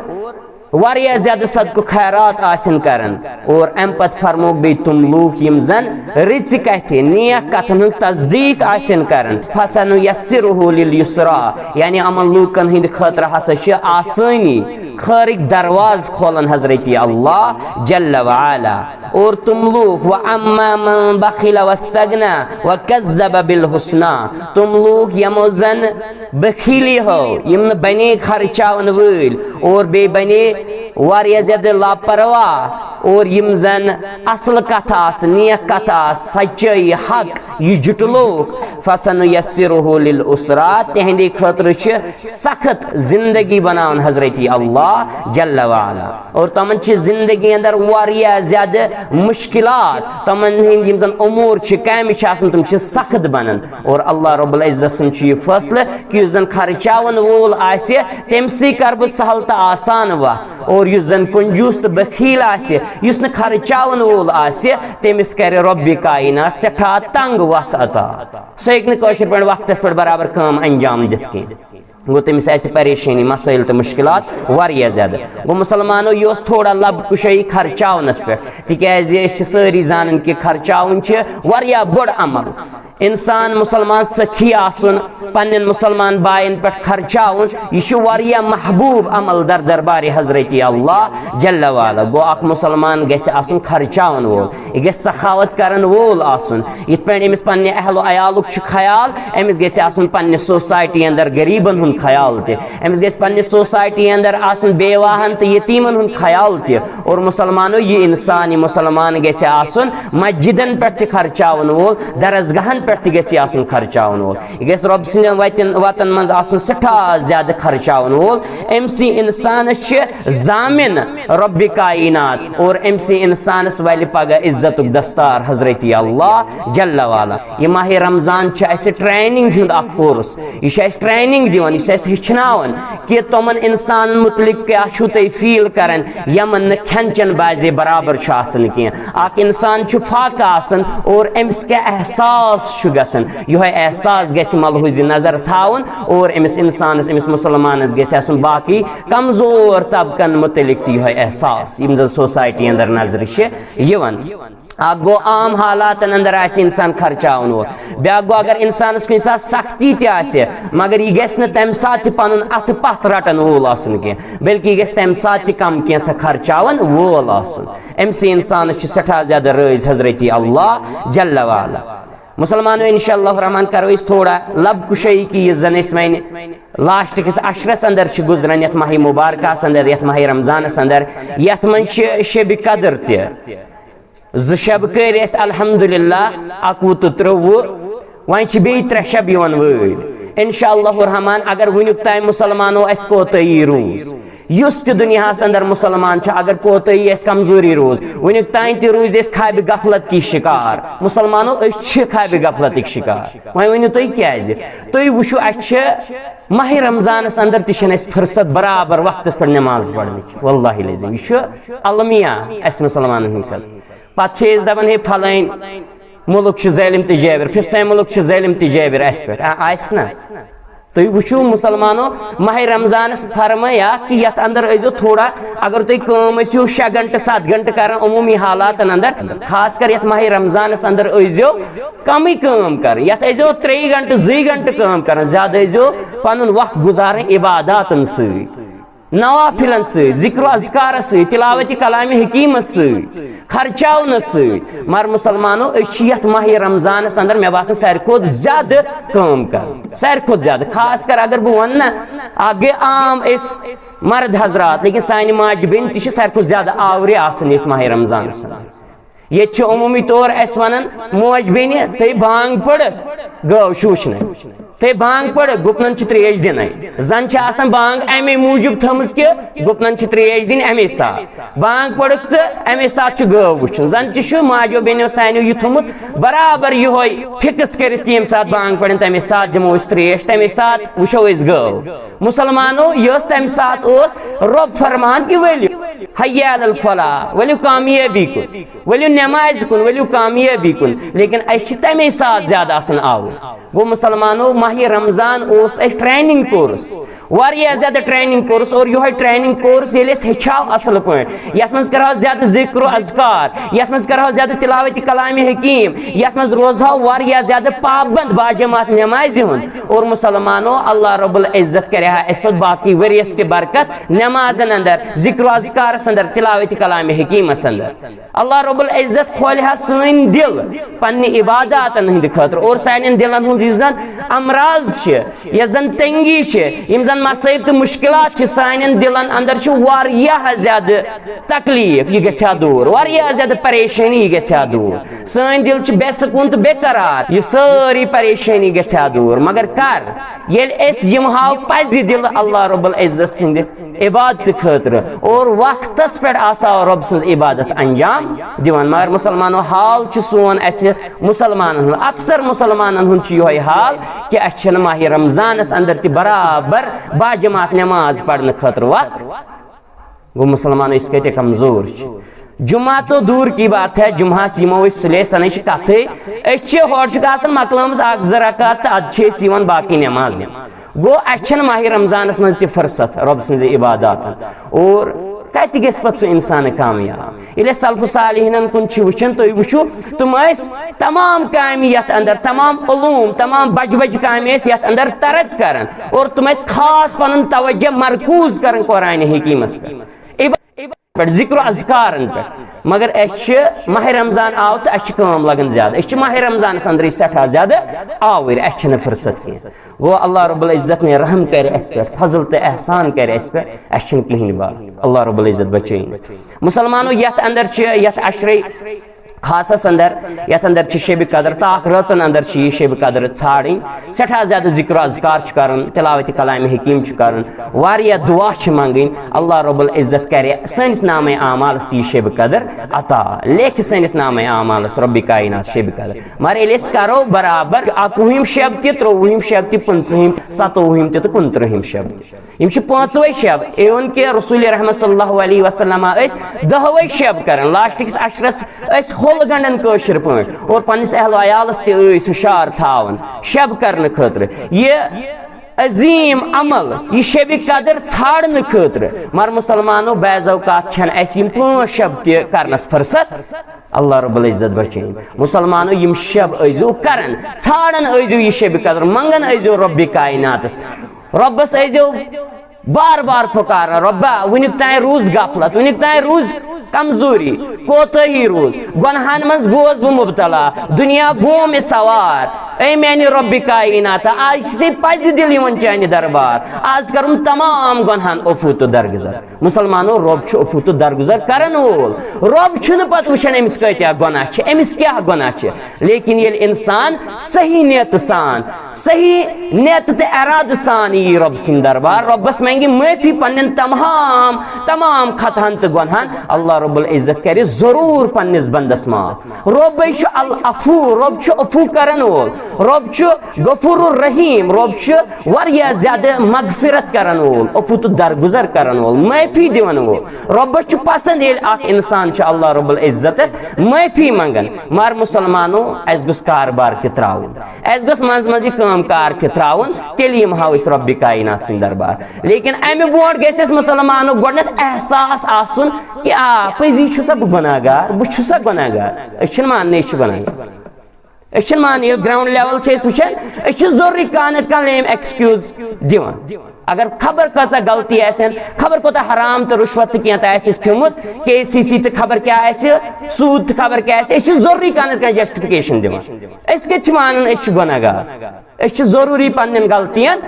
واریاہ زیادٕ صدقہٕ خیرات آسن کران۔ اور امہِ پتہٕ فرموکھ بیٚیہِ تِم لوٗکھ یِم زن رٕژِ کتھِ، نیک کتھن ہٕنٛز تصدیٖق آسن کران، فَسَنُيَسِّرُهُ لِلْيُسْرَى، یعنی یِمن لوٗکن ہٕنٛدِ خٲطرٕ ہسا چھِ آسٲنی، خٲرٕکۍ دروازٕ کھولان حضرت اللہ جل وعلا۔ اور تِم لوٗکھ، وَأَمَّا مَنْ بَخِلَ وَاسْتَغْنَى وَكَذَّبَ بِالْحُسْنَى، تِم لوٗکھ یِمو زن بخیلی ہٲو، یِم نہٕ بنے خرچاون وٲلۍ اور بیٚیہِ بنے واریاہ زیادٕ لاپرواہ، اور یِم زن اصل کتھ آسہٕ، نیک کتھ آسہٕ، سچٲیی، حق، یہِ جُٹلووُکھ، فَسَنُيَسِّرُهُ لِلْيُسْرَى، تِہنٛدِ خٲطرٕ چھِ سخت زندگی بناوان حضرت اللہ جل وعلا۔ اور تِمن چھِ زندگی اندر واریاہ زیادٕ مشکلات، تِمن ہٕنٛدۍ یِم زن امور چھِ، کامہِ چھِ آسان، تِم چھِ سخت بنان۔ اور اللہ رب العزت سُنٛد چھُ یہِ فٲصلہٕ کہِ یُس زن خرچاون وول آسہِ، تٔمۍ سٕے کرٕ بہٕ سہل تہٕ آسان وتھ۔ اور یُس زن کنجوس تہٕ بخیل آسہِ، یُس نہٕ خرچاون وول آسہِ، تٔمِس کرِ رۄبِ کائنات سٮ۪ٹھاہ تنگ وتھ عطا۔ سُہ ہیٚکہِ نہٕ کٲشِر پٲٹھۍ وقتس پٮ۪ٹھ برابر کٲم انجام دِتھ کینٛہہ۔ گوٚو تٔمِس آسہِ پریشٲنی، مسٲیِل تہٕ مُشکِلات واریاہ زیادٕ۔ گوٚو مُسلمانو، یہِ اوس تھوڑا لب کُشٲیی خرچاونس پٮ۪ٹھ، تِکیازِ أسۍ چھِ سٲری زانان کہِ خرچاوُن چھِ واریاہ بوٚڑ عمل۔ انسان مُسلمان سخی آسُن، پننٮ۪ن مُسلمان باین پٮ۪ٹھ خرچاوُن، یہِ چھُ واریاہ محبوب عمل در دربارِ حضرت اللہ جل وعلا۔ گوٚو اکھ مُسلمان گژھِ آسُن خرچاون وول، یہِ گژھِ سخاوت کرن وول آسُن۔ یِتھ پٲٹھۍ أمِس پننہِ اہل و عیالُک چھُ خیال، أمِس گژھِ آسُن پننہِ سوسایٹی اندر غریبن ہُنٛد خیال تہِ، أمِس گژھِ پننہِ سوسایٹی اندر آسُن بیواہن تہٕ یتیمن ہُنٛد خیال تہِ۔ اور مُسلمانو، یہِ انسان، یہِ مُسلمان گژھِ آسُن مسجدن پٮ۪ٹھ تہِ خرچاون وول، درسگاہن پٮ۪ٹھ تہِ گژھِ آسُن خرچاون وول۔ یہِ گژھِ رۄب سٕنٛدٮ۪ن وتن، وتن منٛز آسُن سٮ۪ٹھاہ زیادٕ خرچاون وول۔ أمۍ سٕے انسانس چھِ ضامن رۄبِ کائنات، اور أمۍ سٕے انسانس ولہِ پگاہ عزتُک دستار حضرت اللہ جل وعلا۔ یہِ ماہِ رمضان چھِ اسہِ ٹریننگ ہُنٛد اکھ کورس، یہِ چھِ اسہِ ٹریننگ دِوان، یہِ چھِ اسہِ ہیٚچھناوان کہِ تِمن انسانن متعلق کیٛاہ چھِو تُہۍ فیل کران، یِمن نہٕ کھٮ۪ن چٮ۪ن بازے برابر چھُ آسان کینٛہہ۔ اکھ انسان چھُ فاقہٕ آسان اور أمِس کیٛاہ احساس چھُ گژھان، یِہوٚے احساس گژھِ ملحوظِ نظر تھاوُن، اور أمِس انسانس، أمِس مُسلمانس گژھِ آسُن باقٕے کمزور طبقن متعلق تہِ یِہوٚے احساس، یِم زن سوسایٹی اندر نظرِ چھِ یِوان۔ اکھ گوٚو عام حالاتن اندر آسہِ انسان خرچاون وول، بیاکھ گوٚو اگر انسانس کُنہِ ساتہٕ سختی تہِ آسہِ، مگر یہِ گژھِ نہٕ تمہِ ساتہٕ تہِ پنُن اتھٕ پتھ رٹن وول آسُن کینٛہہ، بلکہِ یہِ گژھِ تمہِ ساتہٕ تہِ کم کینٛژھا خرچاون وول آسُن۔ أمۍ سٕے انسانس چھِ سٮ۪ٹھاہ زیادٕ رٲضۍ حضرت اللہ جل وعلا۔ مُسلمانو، انشاء اللہ الرحمن کرو أسۍ تھوڑا لب کُشٲیی کہِ یُس زن أسۍ وۄنۍ لاسٹ کِس عشرس اندر چھِ گُزران، یتھ ماہِ مبارکس اندر، یتھ ماہِ رمضانس اندر، یتھ منٛز چھِ شبِ قدر تہِ۔ زٕ شب کٔرۍ اَسہِ الحمدللہ، اَکوُہ تہٕ ترٛوٚوُہ، وۄنۍ چھِ بیٚیہِ ترٛےٚ شب یِوان وٲلۍ۔ انشاء اللہ الرحمن، اگر وٕنیُک تام مُسلمانو اَسہِ کوتٲہی روٗز، یُس تہِ دُنیاہَس اندر مُسلمان چھُ، اگر کوتٲہی اَسہِ، کمزوری روٗز، وٕنیُک تام تہِ روٗزۍ أسۍ خوابِ غفلت کی شکار۔ مُسلمانو، أسۍ چھِ خوابِ غفلتٕکۍ شکار۔ وۄنۍ ؤنِو تُہۍ کیازِ؟ تُہۍ وٕچھِو، اَسہِ چھِ ماہِ رمضانس اندر تہِ چھَنہٕ اَسہِ فرصت برابر وقتس پٮ۪ٹھ نماز پرنٕچ۔ واللہ العظیم، یہِ چھُ المیہ اَسہِ مُسلمانن ہٕنٛدِ خٲطرٕ۔ پتہٕ چھِ أسۍ دپان، ہے، فلٲنۍ مُلک چھُ ظٲلم تہٕ جٲبِر، فِستٲنۍ مُلک چھُ ظٲلم تہٕ جٲبِر اَسہِ پٮ۪ٹھ۔ آ، آسہِ نا؟ تُہۍ وٕچھِو، مُسلمانو، ماہِ رمضانس فرمٲے اکھ کہِ یتھ اندر ٲسۍزیو تھوڑا، اگر تُہۍ کٲم ٲسِو شےٚ گھنٹہٕ، ستھ گھنٹہٕ کران عموٗمی حالاتن اندر، خاص کر یتھ ماہِ رمضانس اندر ٲسۍزیو کمٕے کٲم کران، یتھ ٲسۍزیو ترٛیٚیہِ گھنٹہٕ، زٕے گھنٹہٕ کٲم کران، زیادٕ ٲسۍزیو پنُن وقت گُزاران عباداتن سۭتۍ۔ نوافلن سۭتۍ، ذکر و اذکارس سۭتۍ، تلاوت کلام حکیمس سۭتۍ، خرچاونس سۭتۍ۔ مگر مُسلمانو، أسۍ چھِ یتھ ماہِ رمضانس اندر، مےٚ باسان، ساروی کھۄتہٕ زیادٕ کٲم کران، ساروی کھۄتہٕ زیادٕ۔ خاص کر اگر بہٕ ونہٕ نا، اکھ گٔے عام أسۍ مرد حضرات، لیکن سانہِ ماجہِ بیٚنہِ تہِ چھِ ساروی کھۄتہٕ زیادٕ آورِ آسان یتھ ماہِ رمضانس اندر۔ ییٚتہِ چھِ عموٗمی طور اَسہِ وَنان، موج بیٚنہِ، تھٲے بانٛگ پٔر، گٲو چھِ وٕچھنَے۔ تھٲے بانٛگ پٔر، گُپنَن چھِ ترٛیش دِنَے۔ زَن چھِ آسان بانٛگ اَمے موٗجوٗب تھٲومٕژ کہِ گُپنَن چھِ ترٛیش دِنۍ اَمے ساتہٕ۔ بانٛگ پٔرٕکھ تہٕ اَمے ساتہٕ چھُ گٲو وٕچھُن۔ زَن تہِ چھُ ماجو بیٚنیو سانیو یہِ تھوٚمُت برابر یِہوٚے فِکٕس کٔرِتھ، ییٚمہِ ساتہٕ بانٛگ پَرن، تَمے ساتہٕ دِمو أسۍ ترٛیش، تَمے ساتہٕ وٕچھو أسۍ گٲو۔ مُسلمانو، یہِ ٲس تَمہِ ساتہٕ اوس رۄب فرمان کہِ ؤلِو، حی علی الفلاح، ؤلِو کامیٲبی کُن۔ ؤلِو نٮ۪مازِ کُن، ؤلِو کامیٲبی کُن۔ لیکن أسۍ چھِ تَمے ساتہٕ زیادٕ آسان آوُر۔ گوٚو مُسلمانو، ماہِ رمضان اوس اَسہِ ٹریننگ کورس، واریاہ زیادٕ ٹریننگ کورس، اور یِہوٚے ٹریننگ کورس ییٚلہِ أسۍ ہیٚچھاو اَصٕل پٲٹھۍ، یَتھ منٛز کَرٕہاو زیادٕ ذِکر و اذکار، یَتھ منٛز کَرٕہاو زیادٕ تِلاوتِ کلامِ حکیٖم، یَتھ منٛز روزہاو واریاہ زیادٕ پابنٛد باجماعت نٮ۪مازِ ہُنٛد۔ اور مُسلمانو، اللہ رب العزت کَرِ ہا اَسہِ پَتہٕ باقٕے ؤریَس تہِ برکت نٮ۪مازَن اندر، ذِکر و اذکارَس اندر، تِلاوتِ کلامِ حکیٖمَس اندر۔ اللہ رب العزت کھولہِ ہا سٲنۍ دِل پننہِ عباداتن ہٕنٛدِ خٲطرٕ، اور سانٮ۪ن دِلن ہُنٛد یُس زن امراض چھِ، یۄس زن تنگی چھِ، یِم زن مصائب تہٕ مشکلات چھِ، سانٮ۪ن دِلن اندر چھُ واریاہ زیادٕ تکلیف، یہِ گژھِ ہا دوٗر، واریاہ زیادٕ پریشٲنی، یہِ گژھِ ہا دوٗر۔ سٲنۍ دِل چھِ بے سکوٗن تہٕ بے قرار، یہِ سٲرٕے پریشٲنی گژھِ ہا دوٗر۔ مگر کر؟ ییٚلہِ أسۍ یِم ہاو پزِ دِلہٕ اللہ رب العزت سٕنٛدِ عبادتہٕ خٲطرٕ اور وقتس پٮ۪ٹھ آسو رۄب سٕنٛز عبادت انجام دِوان۔ مگر مُسلمانو، حال چھُ سون اسہِ مُسلمانن ہُنٛد، اکثر مُسلمانن ہُنٛد چھُ یِہوٚے حال کہِ اسہِ چھَنہٕ ماہِ رمضانس اندر تہِ برابر باجماعت نٮ۪ماز پرنہٕ خٲطرٕ وقت۔ گوٚو مُسلمان، أسۍ کۭتیٛاہ کمزور چھِ۔ جمعہ تو دور کی بات ہے، جمعہ سی مو اس سلے سنے چھ کتھے، اچھ چھے ہور چھ کاسن مقلمس آگ زرکات تا اد چھے سیون باقی نماز۔ گو اچھ چھن ماہ رمضان اس منز تی فرصت رب سنز عبادات اور کتی گس پت سو انسان کامیاب۔ ییٚلہِ أسۍ سلف صالحینن کُن چھِ وٕچھان، تُہۍ وٕچھِو، تِم ٲسۍ تمام کامہِ یتھ اندر، تمام علوم، تمام بجہِ بجہِ کامہِ ٲسۍ یتھ اندر ترک کران، اور تِم ٲسۍ خاص پنُن توجہ مرکوز کران قرآن حکیمس پٮ۪ٹھ، عبادت پٮ۪ٹھ، ذکر و اذکارن پٮ۪ٹھ۔ مگر أسۍ چھِ ماہ رمضان آو تہٕ اَسہِ چھِ کٲم لگان زیادٕ، أسۍ چھِ ماہ رمضانس اندرٕے سٮ۪ٹھاہ زیادٕ آوٕرۍ، اَسہِ چھِنہٕ فرصت کینٛہہ۔ گو اللہ رب العزت نے رحم کرِ اَسہِ پٮ۪ٹھ، فضل تہٕ احسان کرِ اَسہِ پٮ۪ٹھ، اَسہِ چھِنہٕ کِہیٖنۍ بار۔ اللہ رب العزت بچٲیِن۔ مسلمانو، یتھ اندر چھِ، یتھ عشرے خاصس اندر، یتھ اندر چھِ شب قدر، تہٕ اکھ رٲژن اندر چھِ یہِ شب قدر ژھانڈٕنۍ، سٮ۪ٹھاہ زیادٕ ذکر و اذکار چھُ کرُن، تلاوت کلام حکیم چھُ کرُن، واریاہ دعا چھِ منگٕنۍ، اللہ رب العزت کرِ سٲنِس نامے اعمالس تہِ یہِ شب قدر عطا، لیکھِ سٲنِس نامے اعمالس رب کائنات شب قدر۔ مگر ییٚلہِ أسۍ کرو برابر اکوُہِم شب تہِ، ترٛۆوُہِم شب تہِ، پٕنٛژٕہِم، ستووُہِم تہِ تہٕ کُنترٕہِم شب تہِ۔ یِم چھِ پانٛژوے شب، even کہ رسول رحمت صلی اللہ علیہ وسلم ٲسۍ دہوے شب کران، لاسٹ کِس عشرس ٲسۍ ہوٚل گنڈان کٲشِر پٲٹھۍ اور پننِس اہل و عیالس تہِ ٲسۍ ہُشار تھاوان شب کرنہٕ خٲطرٕ۔ یہِ عظیم عمل، یہِ شب قدر ژھانڈنہٕ خٲطرٕ، مگر مسلمانو، بعض اوقات چھنہٕ اسہِ یِم پانٛژھ شب تہِ کرنس فرصت۔ اللہ رب العزت بچٲیِن۔ مسلمانو، یِم شب ٲسۍزیو کران، ژھانڈان ٲسۍزیو یہِ شب قدر، منگان ٲسۍزیو رب کائناتس، ربس ٲسۍزیو بار بار پُکاران، رۄبا، وٕنیُک تام روٗز غفلت، وٕنیُک تام روٗز کمزوری، کوتٲہی روٗز، گۄنہن منٛز گوس بہٕ مُبتلا، دُنیا گوٚو مےٚ سوار۔ اے میانہِ رۄبِ کائنات، آز چھِ ژےٚ پزِ دِل یِوان چانہِ دربار، آز کرُن تمام گۄنہن عفو تہٕ درگُزر۔ مسلمانو، رۄب چھُ عفو تہٕ درگُزر کرن وول، رۄب چھُنہٕ پتہٕ وٕچھان أمِس کۭتیاہ گۄناہ چھِ، أمِس کیاہ گۄناہ چھِ، لیکن ییٚلہِ انسان صحیح نیتہٕ سان صحیح نیت تہٕ ارادٕ سان یی رۄب سٕنٛدِ دربار، رۄبس منٛگہِ معٲفی پننٮ۪ن تمام، تمام خطہن تہٕ گۄنہن، اللہ رب العزت کرِ ضروٗر پننِس بندس معاف۔ رۄبے چھُ العفو، رۄب چھُ عفو کرن وول، رۄب چھُ غفور الرحیم، رۄب چھُ واریاہ زیادٕ مغفرت کرن وول، عفو تہٕ درگُزر کرن وول، معٲفی دِوان وول۔ رۄبس چھُ پسند ییٚلہِ اکھ انسان چھُ اللہ رب العزتس معٲفی منگان۔ مگر مسلمانو، اسہِ گوٚژھ کاربار تہِ تراوُن۔ اسہِ گوٚژھ منٛزٕ منٛزٕ یہِ کٲم کار تہِ ترٛاوُن، تیٚلہِ یِمہٕ ہاو أسۍ رۄبِ کائنات سٕنٛدِ دربار۔ لیکن امہِ برونٛٹھ گژھِ اسہِ مسلمانو گۄڈٕنٮ۪تھ احساس آسُن کہِ آ، پٔزی چھُسا بہٕ گۄناہ گار، بہٕ چھُسا گۄناہ گار۔ أسۍ چھِنہٕ ماننٕے أسۍ چھِ گۄناہ گار۔ أسۍ چھِنہٕ مانان، ییٚلہِ گراؤنڈ لیول چھِ أسۍ وٕچھان، أسۍ چھِ ضروٗری کانٛہہ نتہٕ کانٛہہ lame excuse دِوان۔ اگر خبر کۭژاہ غلطی آسن، خبر کوٗتاہ حرام تہٕ رُشوت تہٕ کینٛہہ تہِ آسہِ اَسہِ کھیوٚمُت، کے سی سی تہٕ خبر کیٛاہ آسہِ، سوٗد تہٕ خبر کیٛاہ آسہِ، أسۍ چھِ ضروٗری کانٛہہ نتہٕ کانٛہہ جسٹفکیشن دِوان۔ أسۍ کتہِ چھِ مانان أسۍ چھِ گۄناہ گار؟ أسۍ چھِ ضروٗری پننٮ۪ن غلطین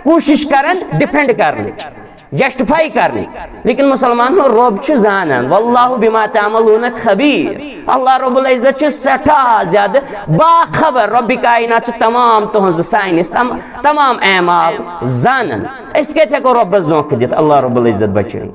کوٗشش کران ڈیفینڈ کرنٕچ، جسٹیفائی کرنٕچ، لیکن مسلمان ہُنٛد رۄب چھُ زانان، واللہ بما تعملون خبیر۔ اللہ رب العزت چھُ سٮ۪ٹھاہ زیادٕ باخبر، رۄبِ کائنات چھُ تمام تُہنٛز سانہِ سم-، تمام اعمال زانان۔ أسۍ کتہِ ہٮ۪کو رۄبس دھوکہٕ دِتھ؟ اللہ رب العزت بچٲیِن۔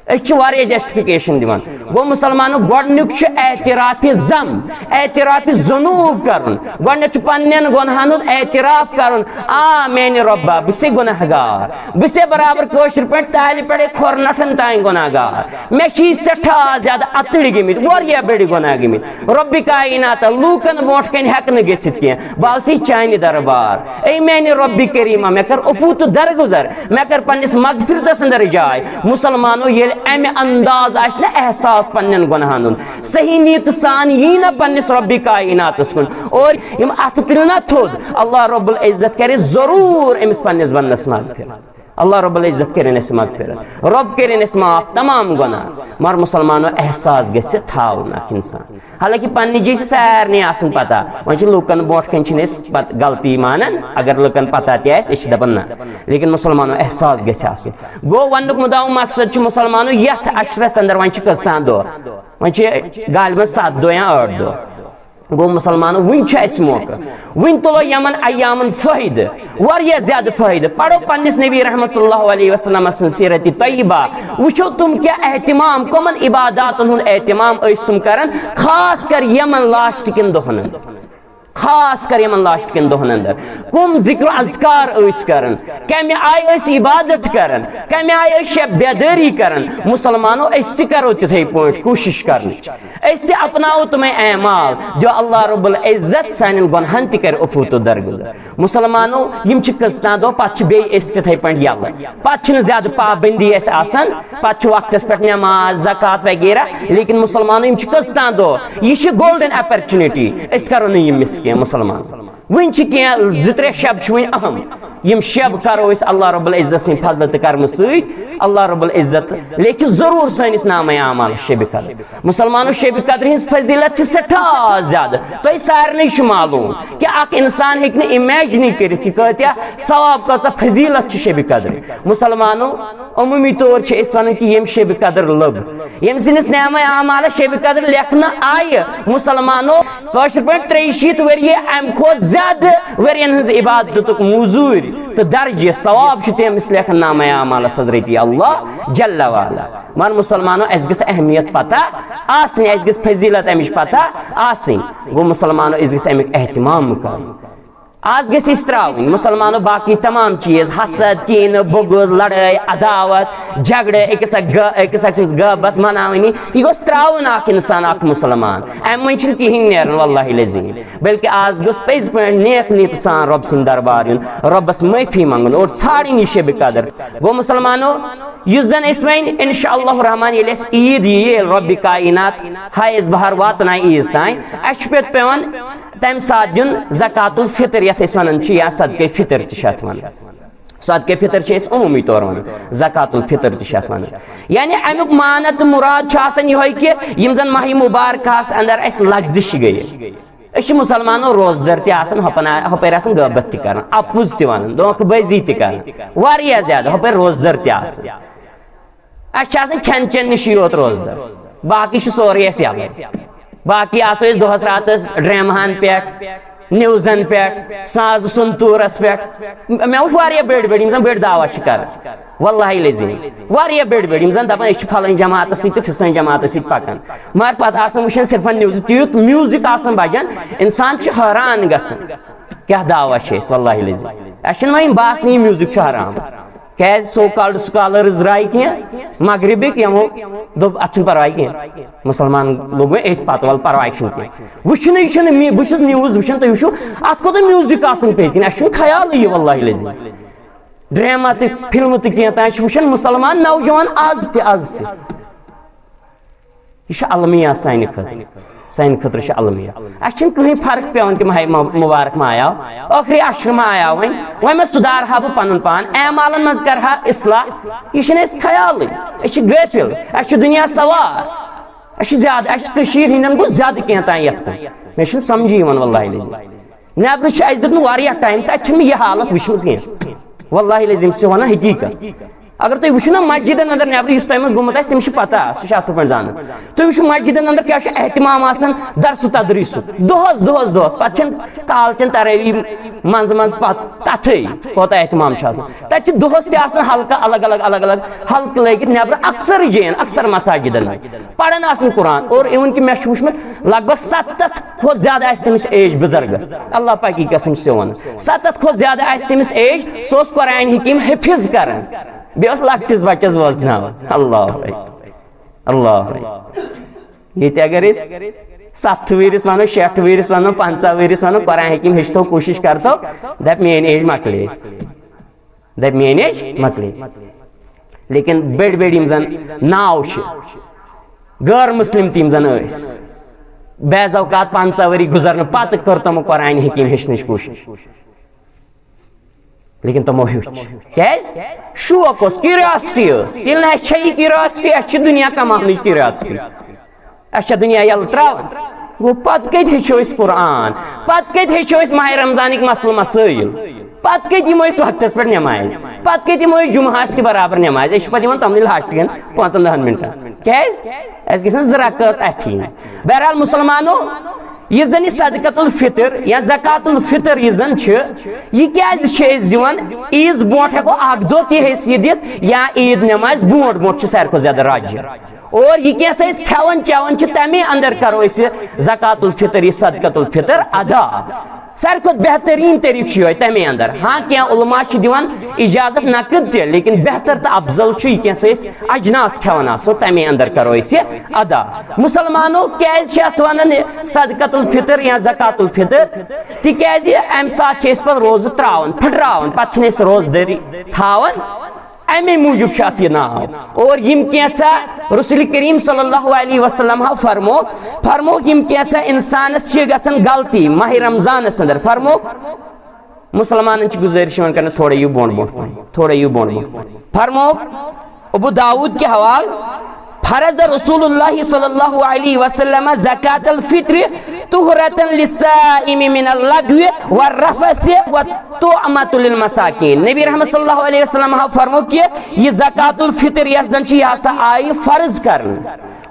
أسۍ چھِ واریاہ جسٹیفکیشن دِوان۔ گوٚو مسلمانو، گۄڈٕنیُک چھُ اعتراف ذنب، اعتراف ذنوب کرُن۔ گۄڈٕنیتھ چھُ پننٮ۪ن گۄنہن ہُنٛد اعتراف کرُن، آ میانہِ رۄبا، بہٕ چھُسے گۄناہ گار، بہٕ چھُسے برابر کٲشِر پٲٹھۍ تالہِ پٮ۪ٹھے کھۄر نٹھن تام گۄناہ گار۔ مےٚ چھِ سٮ۪ٹھاہ زیادٕ اتٕرۍ گٔمٕتۍ، واریاہ بٔڑۍ گۄناہ گٔمٕتۍ۔ رۄبِ کائنات، لوٗکن برونٛٹھ کنہِ ہٮ۪کہٕ نہٕ گٔژھِتھ کینٛہہ، بہٕ آسٕے چانہِ دربار۔ اے میانہِ رۄبِ کریمہ، مےٚ کر عفو تہٕ درگُزر، مےٚ کر پننِس مغفرتس اندر جاے۔ مسلمانو، ییٚلہِ امہِ انداز آسہِ نہ احساس پننٮ۪ن گۄناہن ہُنٛد، صحیح نیت سان یی نہ پننِس رۄبِ کائناتس کُن اور یِم اتھٕ تُلہِ نہ تھوٚد، اللہ رب العزت کرِ ضروٗر أمِس پننِس بندس مغفرت۔ اللہ رب العزت کرن اسہِ مغفرت، رب کرن اسہِ معاف تمام گۄناہ۔ مگر مسلمانو، احساس گژھِ تھاوُن اکھ انسان۔ حالانکہ پننہِ جایہِ چھِ سارنٕے آسان پتہ، وۄنۍ چھِ لوٗکن برونٛٹھ کنہِ چھِنہٕ أسۍ پتہٕ غلطی مانان، اگر لوٗکن پتہ تہِ آسہِ، أسۍ چھِ دپان نہ۔ لیکن مسلمانو، احساس گژھِ آسُن۔ گوٚو، وننُک مُدعا و مقصد چھُ مسلمانو، یتھ عشرس اندر وۄنۍ چھِ کٔژتام دۄہ، وۄنۍ چھِ غالباً ستھ دۄہ یا ٲٹھ دۄہ۔ گوٚو مسلمانو، وٕنہِ چھُ اَسہِ موقعہٕ، وٕنہِ تُلو یِمن ایامن فٲیدٕ، واریاہ زیادٕ فٲیدٕ۔ پرو پننِس نبی رحمت صلی اللہ علیہ وسلم سٕنٛز سیرت طیبہ، وٕچھو تِم کیٛاہ اہتمام، کٕمن عباداتن ہُنٛد اہتمام ٲسۍ تِم کران، خاص کر یِمن لاسٹ کٮ۪ن دۄہن۔ خاص کر یِمن لاسٹ کٮ۪ن دۄہن اندر کم ذکر و اذکار ٲسۍ کران، کمہِ آیہِ ٲسۍ عبادت کران، کمہِ آیہِ ٲسۍ شب بیدٲری کران۔ مسلمانو، أسۍ تہِ کرو تِتھے پٲٹھۍ کوٗشش کرنٕچ، أسۍ تہِ اپناوو تِمے اعمال، دیو اللہ رب العزت سانٮ۪ن گۄنہن تہِ کرِ عفو تہٕ درگزر۔ مسلمانو، یِم چھِ کٔژتام دۄہ، پتہٕ چھِ بیٚیہِ أسۍ تِتھے پٲٹھۍ یَلہٕ، پتہٕ چھِنہٕ زیادٕ پابندی اَسہِ آسان، پتہٕ چھِ وقتس پٮ۪ٹھ نماز، زکوٰۃ وغیرہ۔ لیکن مسلمانو، یِم چھِ کٔژتام دۄہ، یہِ چھِ گولڈن اپرچونٹی، أسۍ کرو نہٕ یہِ مِس کینٛہہ۔ مسلمان، وٕنہِ چھِ کینٛہہ زٕ ترٛےٚ شب چھِ وٕنہِ اہم، یِم شب کرو أسۍ اللہ رب العزت سٕنٛدِ فضلہٕ تہٕ کرمہٕ سۭتۍ، اللہ رب العزت لیکھِ ضروٗر سٲنِس نامے اعمالس شبِ قدر۔ مسلمانو، شبِ قدر ہٕنٛز فضیلت چھِ سٮ۪ٹھاہ زیادٕ، تۄہہِ سارنٕے چھُ معلوم کہِ اکھ انسان ہیٚکہِ نہٕ امیجنٕے کٔرِتھ کہِ کۭتیاہ ثواب، کۭژاہ فضیلت چھِ شبِ قدر۔ مسلمانو، عموٗمی طور چھِ أسۍ ونان کہِ ییٚمۍ شبِ قدر لٔب، ییٚمۍ سٕنٛدِس نامے اعمالس شبِ قدر لیکھنہٕ آیہِ، مسلمانو، کٲشِر پٲٹھۍ ترٛیٚیہِ شیٖتھ ؤرۍ یہِ، امہِ کھۄتہٕ زیادٕ ؤرین ہٕنٛز عبادتُک موٚزوٗرۍ تہٕ درجہِ ثواب چھُ تٔمِس لیکھان نامے اعمالس حضرت اللہ جل وعلا۔ مگر مسلمانو، اسہِ گٔژھ اہمیت پتہ آسٕنۍ، اسہِ گٔژھ فضیلت امِچ پتہ آسٕنۍ۔ گوٚو مسلمانو، أسۍ گٔژھ امیُک اہتمام کرُن۔ آز گٔژھ أسۍ ترٛاوٕنۍ مسلمانو باقٕے تمام چیٖز، حسد، کینہٕ، بغض، لڑٲے، عداوت، جھگڑٕ، أکِس اکھ غٲ-، أکِس اکھ سٕنٛز غٲبت مناوٕنی، یہِ گوٚژھ ترٛاوُن اکھ انسان، اکھ مسلمان۔ امہِ منٛز چھُنہٕ کِہیٖنۍ نیران واللہ العظیم۔ بلکہِ آز گوٚژھ پٔزۍ پٲٹھۍ نیک نیت سان رۄب سُنٛد دربار یُن، رۄبس معٲفی منٛگُن اور ژھانٛڈٕنۍ یہِ شبِ قدر۔ گوٚو مسلمانو، یُس زن أسۍ وۄنۍ انشاءاللہ الرحمن ییٚلہِ اَسہِ عیٖد یِیہِ، ییٚلہِ رۄبِ کائنات ہایس بہار واتنایہِ عیٖز تام، اَسہِ چھُ پتہٕ پٮ۪وان تمہِ ساتہٕ دیُن زکات الفطر، یتھ أسۍ ونان چھِ، یا صدقے فطر تہِ چھِ اتھ ونان۔ صدقے فطر چھِ أسۍ عموٗمی طور ونان، زکات الفطر تہِ چھِ اتھ ونان۔ یعنی امیُک معنی تہٕ مُراد چھُ آسان یِہوٚے کہِ یِم زن ماہِ مبارکہس اندر اَسہِ لغزش گٔیہِ۔ أسۍ چھِ مسلمانو روزدر تہِ آسان، ہۄپن-، ہۄپٲرۍ آسان غٲبت تہِ کران، اپُز تہِ ونان، دھوکہٕ بٲزی تہِ کران، واریاہ زیادٕ ہۄپٲرۍ روزدر تہِ آسان۔ اَسہِ چھِ آسان کھٮ۪ن چٮ۪ن نِشی یوت روزدر، باقٕے چھُ سورُے اَسہِ یَلہٕ۔ باقٕے آسو أسۍ دۄہَس راتَس ڈرٛامہَن پٮ۪ٹھ، نِوزَن پٮ۪ٹھ، ساز سُنٛد ٹوٗرَس پٮ۪ٹھ۔ مےٚ وٕچھ واریاہ بٔڑۍ بٔڑۍ، یِم زَن بٔڑۍ دعویٰ چھِ کَران، واللہ العظیم، واریاہ بٔڑۍ بٔڑۍ، یِم زَن دَپان أسۍ چھِ پھلٲنۍ جماعتَس سۭتۍ تہٕ فِستٲنۍ جماعتَس سۭتۍ پَکان، مگر پَتہٕ آسان وٕچھان صرفَن نِوزٕ، تیُتھ میوٗزِک آسان بَجان، اِنسان چھُ حٲران گژھان، کیٛاہ دعویٰ چھِ أسۍ، واللہ العظیم۔ اَسہِ چھِنہٕ وۄنۍ باسنٕے یہِ میوٗزِک چھُ حرام۔ کیازِ سو کالڈ سکالرز درٛاے کینٛہہ مغربٕکۍ، یِمو دوٚپ اتھ چھُنہٕ پرواے کینٛہہ، مسلمان لوٚگ وۄنۍ أتھۍ پتہٕ، ول پرواے چھُنہٕ کینٛہہ۔ وٕچھنٕے چھُنہٕ می-، بہٕ چھُس نِوٕز وٕچھان، تُہۍ وٕچھِو اتھ کوٗتاہ میوٗزک آسان پیٚیہِ کِنۍ، اسہِ چھُنہٕ خیالٕے یہِ واللہ العظیم۔ ڈرامہ تہٕ فلمہٕ تہٕ کینٛہہ تام چھِ وٕچھان مسلمان نوجوان از تہِ، از تہِ۔ یہِ چھُ المیہ سانہِ خٲطرٕ، سانہِ خٲطرٕ چھُ المیہ۔ اَسہِ چھِنہٕ کٕہٕنۍ فرق پٮ۪وان کہِ ماہِ مُ-، مُبارک ما آیاو، ٲخری عشر ما آیاو وۄنۍ، وۄنۍ ما سُدھارٕ ہا بہٕ پَنُن پان، اعمالَن منٛز کَرٕ ہا اصلاح، یہِ چھِنہٕ اَسہِ خیالٕے۔ أسۍ چھِ غٲفِل، اَسہِ چھُ دُنیا سوار، اَسہِ چھُ زیادٕ، اَسہِ چھُ کٔشیٖرِ ہِنٛدٮ۪ن گوٚو زیادٕ کینٛہہ تام یَتھ کُن۔ مےٚ چھُنہٕ سَمجھی یِوان واللہ العظیم۔ نیٚبرٕ چھُ اَسہِ دیُتمُت واریاہ ٹایم، تَتہِ چھُنہٕ مےٚ یہِ حالت وٕچھمٕژ کینٛہہ۔ واللہ العظیم، سُہ وَنان حقیٖقت۔ اگر تُہۍ وٕچھِو نا مسجدن اندر نیبر یُس تۄہہِ منٛز گوٚمُت آسہِ، تٔمِس چھِ پتہ، سُہ چھُ اصل پٲٹھۍ زانان۔ تُہۍ وٕچھِو مسجدن اندر کیٛاہ چھُ اہتمام آسان درس و تدریسُک، دۄہس، دۄہس، دۄہس، پتہٕ چھَنہٕ کالچن تراویح منٛزٕ منٛزٕ پتہٕ تتھٕے کوتاہ اہتمام چھُ آسان۔ تتہِ چھِ دۄہس تہِ آسان حلقہٕ الگ الگ، الگ الگ حلقہٕ لٲگِتھ نیبرٕ اکثر جاین، اکثر مساجدن منٛز پران آسان قرآن۔ اور even کہِ مےٚ چھُ وٕچھمُت لگ بگ ستتھ کھۄتہٕ زیادٕ آسہِ تٔمِس ایج بُزرگس، اللہ پاکی قسم چھُ وَنان، ستتھ کھۄتہٕ زیادٕ آسہِ تٔمِس ایج، سُہ اوس قرآن حکیم حفظ کران، بیٚیہِ اوس لۄکٹِس بچس بوزناوان۔ اللہ اکبر، اللہ اکبر۔ ییٚتہِ اگر أسۍ ستھ وٕہرِس ونو، شیٹھ وٕہرِس ونو، پنژاہ وٕہرِس ونو، قرآن حکیم ہیٚچھتو، کوٗشش کرتو، دپ میٲنۍ ایج مۄکلے۔ دپہِ میٲنۍ ایج مۄکلے۔ لیکن بٔڑۍ بٔڑۍ یِم زن ناو چھِ، غٲر مسلم تہِ یِم زن ٲسۍ، بعض اوقات پنژاہ ؤری گُزرنہٕ پتہٕ کٔر تِمو قرآن حکیم ہیٚچھنٕچ کوٗشش، لیکن تِمو ہیوٚچھ۔ کیازِ؟ شوق اوس، کیوریاسٹی ٲس۔ ییٚلہِ نہٕ اَسہِ چھےٚ یہِ کیوریاسٹی، اَسہِ چھِ دُنیا کماونٕچ کیوریاسٹی۔ اَسہِ چھا دُنیا یَلہٕ ترٛاوان؟ گوٚو، پَتہٕ کَتہِ ہیٚچھو أسۍ قرآن؟ پَتہٕ کَتہِ ہیٚچھو أسۍ ماہِ رمضانٕکۍ مسلہٕ مسٲیِل؟ پَتہٕ کَتہِ یِمو أسۍ وقتَس پٮ۪ٹھ نٮ۪مازِ؟ پَتہٕ کَتہِ یِمو أسۍ جُمعہَس تہِ برابر نٮ۪مازِ؟ أسۍ چھِ پَتہٕ یِوان تِمنٕے لاسٹ کٮ۪ن پانٛژَن دَہَن مِنٹَن۔ کیٛازِ؟ اَسہِ گژھن زٕ رکٲژ اَتھِ یِنۍ۔ بہرحال، مُسلمانو، یُس زَن یہِ صدقۃ الفطر یا زکوٰۃ الفطر یُس زَن چھِ، یہِ کیٛازِ چھِ أسۍ دِوان؟ عیٖذ برونٛٹھ ہٮ۪کو اَکھ دۄہ تہِ ہیٚسہِ یہِ دِتھ، یا عیٖد نٮ۪مازِ برونٛٹھ برونٛٹھ چھُ ساروی کھۄتہٕ زیادٕ راجح۔ اور یہِ کینٛہہ سا أسۍ کھٮ۪وان چٮ۪وان چھِ، تَمے اندر کرو أسۍ یہِ زکات الفطر، یہِ صدقۃ الفطر ادا۔ ساروی کھۄتہٕ بہتریٖن طریٖقہٕ چھُ یِہوٚے تَمے اندر۔ ہاں، کینٛہہ علماء چھِ دِوان اجازت نقد تہِ، لیکن بہتر تہٕ افضل چھُ یہِ کینٛہہ سا أسۍ اجناس کھٮ۪وان آسو، تَمے اندر کرو أسۍ یہِ ادا۔ مسلمانو، کیازِ چھِ اَتھ وَنان یہِ صدقۃ الفطر یا زکات الفطر؟ تِکیازِ اَمہِ ساتہٕ چھِ أسۍ پَتہٕ روزٕ ترٛاوان، پھٕٹراوان، پَتہٕ چھِنہٕ أسۍ روزدٲری تھاوان۔ اَمے موٗجوٗب چھُ اَتھ یہِ ناو۔ اور یِم کینٛژھا رسول کریم صلی اللہ علیہ وسلم ہا فرمو، فرمو یِم کینٛژھا اِنسانَس چھِ گژھان غلطی ماہِ رمضانَس اندر۔ فرمو، مسلمانن چھِ گُزٲرِش یِوان کرنہٕ، تھوڑا یِیِو بۄن بۄن پہن، تھوڑا یِیِو بۄن بۄن پہن۔ فرمو ابو داؤد کے حوال، فرض رسول اللہ صلی اللہ علیہ وسلم زکات الفطر طہرة للصائم من اللغو والرفث وطعمة للمساکین۔ نبی رحمت صلی اللہ علیہ وسلم ہا فرمو کہ یہِ زکات الفطر یۄس زن چھِ، یہِ ہسا آیہِ فرض کرنہٕ۔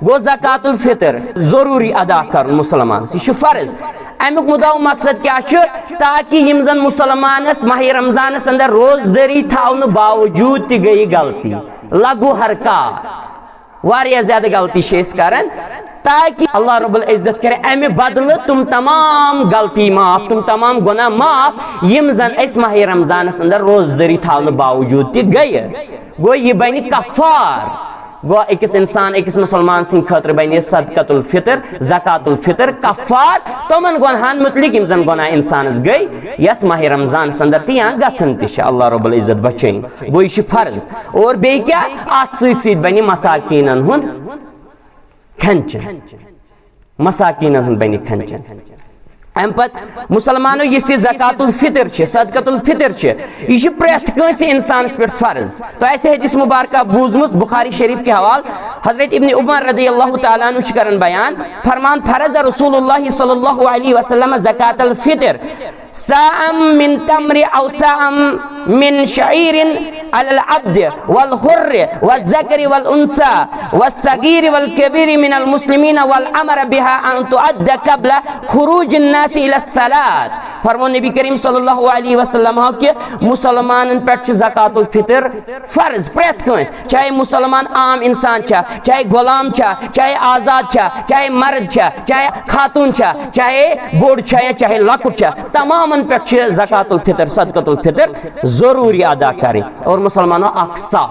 گوٚو زکات الفطر ضروٗری ادا کرُن مسلمانس، یہِ چھُ فرض۔ امیُک مُدعا و مقصد کیٛاہ چھُ؟ تاکہِ یِم زن مسلمانس ماہِ رمضانس اندر روزدٲری تھاونہٕ باوجوٗد تہِ گٔیہِ غلطی، لغو حرکات، واریاہ زیادٕ غلطی چھِ أسۍ کران، تاکہِ اللہ رب العزت کرِ امہِ بدلہٕ تِم تمام غلطی معاف، تِم تمام گۄناہ معاف، یِم زن أسۍ ماہِ رمضانس اندر روزدٲری تھاونہٕ باوجوٗد تہِ گٔیہِ۔ گوٚو، یہِ بنہِ کفار۔ گوٚو، أکِس انسان، أکِس مسلمان سٕنٛدِ خٲطرٕ بنہِ صدقۃ الفطر، زکات الفطر کفار تِمن گۄناہن مُتعلق، یِم زن گۄناہ انسانس گٔے یتھ ماہِ رمضانس اندر تہِ یا گژھن تہِ چھِ، اللہ رب العزت بچٲیِن۔ گوٚو، یہِ چھُ فرض۔ اور بیٚیہِ کیٛاہ؟ اتھ سۭتۍ سۭتۍ بنہِ مساکیٖنن ہُنٛد کھٮ۪ن چٮ۪ن، مساکیٖنن ہُنٛد بنہِ کھٮ۪ن چٮ۪ن۔ امہِ پتہٕ مسلمانو، یُس یہِ زکات الفطر چھِ، صدقۃ الفطر چھِ، یہِ چھِ پرٛٮ۪تھ کٲنٛسہِ انسانس پٮ۪ٹھ فرض۔ تۄہہِ آسہِ حدیث مبارکہ بوٗزمُت بخاری شریف کہِ حوالہٕ، حضرت ابن عمر رضی اللہ تعالیٰ عنہ چھِ کران بیان، فرمان، فرض رسول اللہ صلی اللہ علیہ وسلم زکات الفطر صاعا من تمر او صاعا من شعير على العبد والحر والذكر والأنثى والصغير والكبير من المسلمين والأمر بها أن تؤدى قبل خروج الناس إلى الصلاة۔ فرمو نبی کریم صلی اللہ علیہ وسلم ہو کہ مسلمانن پٮ۪ٹھ چھِ زکات الفطر فرض، پرٛٮ۪تھ کٲنٛسہِ، چاہے مسلمان عام انسان چھا، چاہے غلام چھا، چاہے آزاد چھا، چاہے مرد چھا، چاہے خاتون چھا، چاہے بوٚڑ چھا یا چاہے لۄکُٹ چھا، تمامن پٮ۪ٹھ چھِ زکات الفطر، صدقۃ الفطر ضروٗری ادا کرٕنۍ۔ اور مسلمانو، اکھ صاع،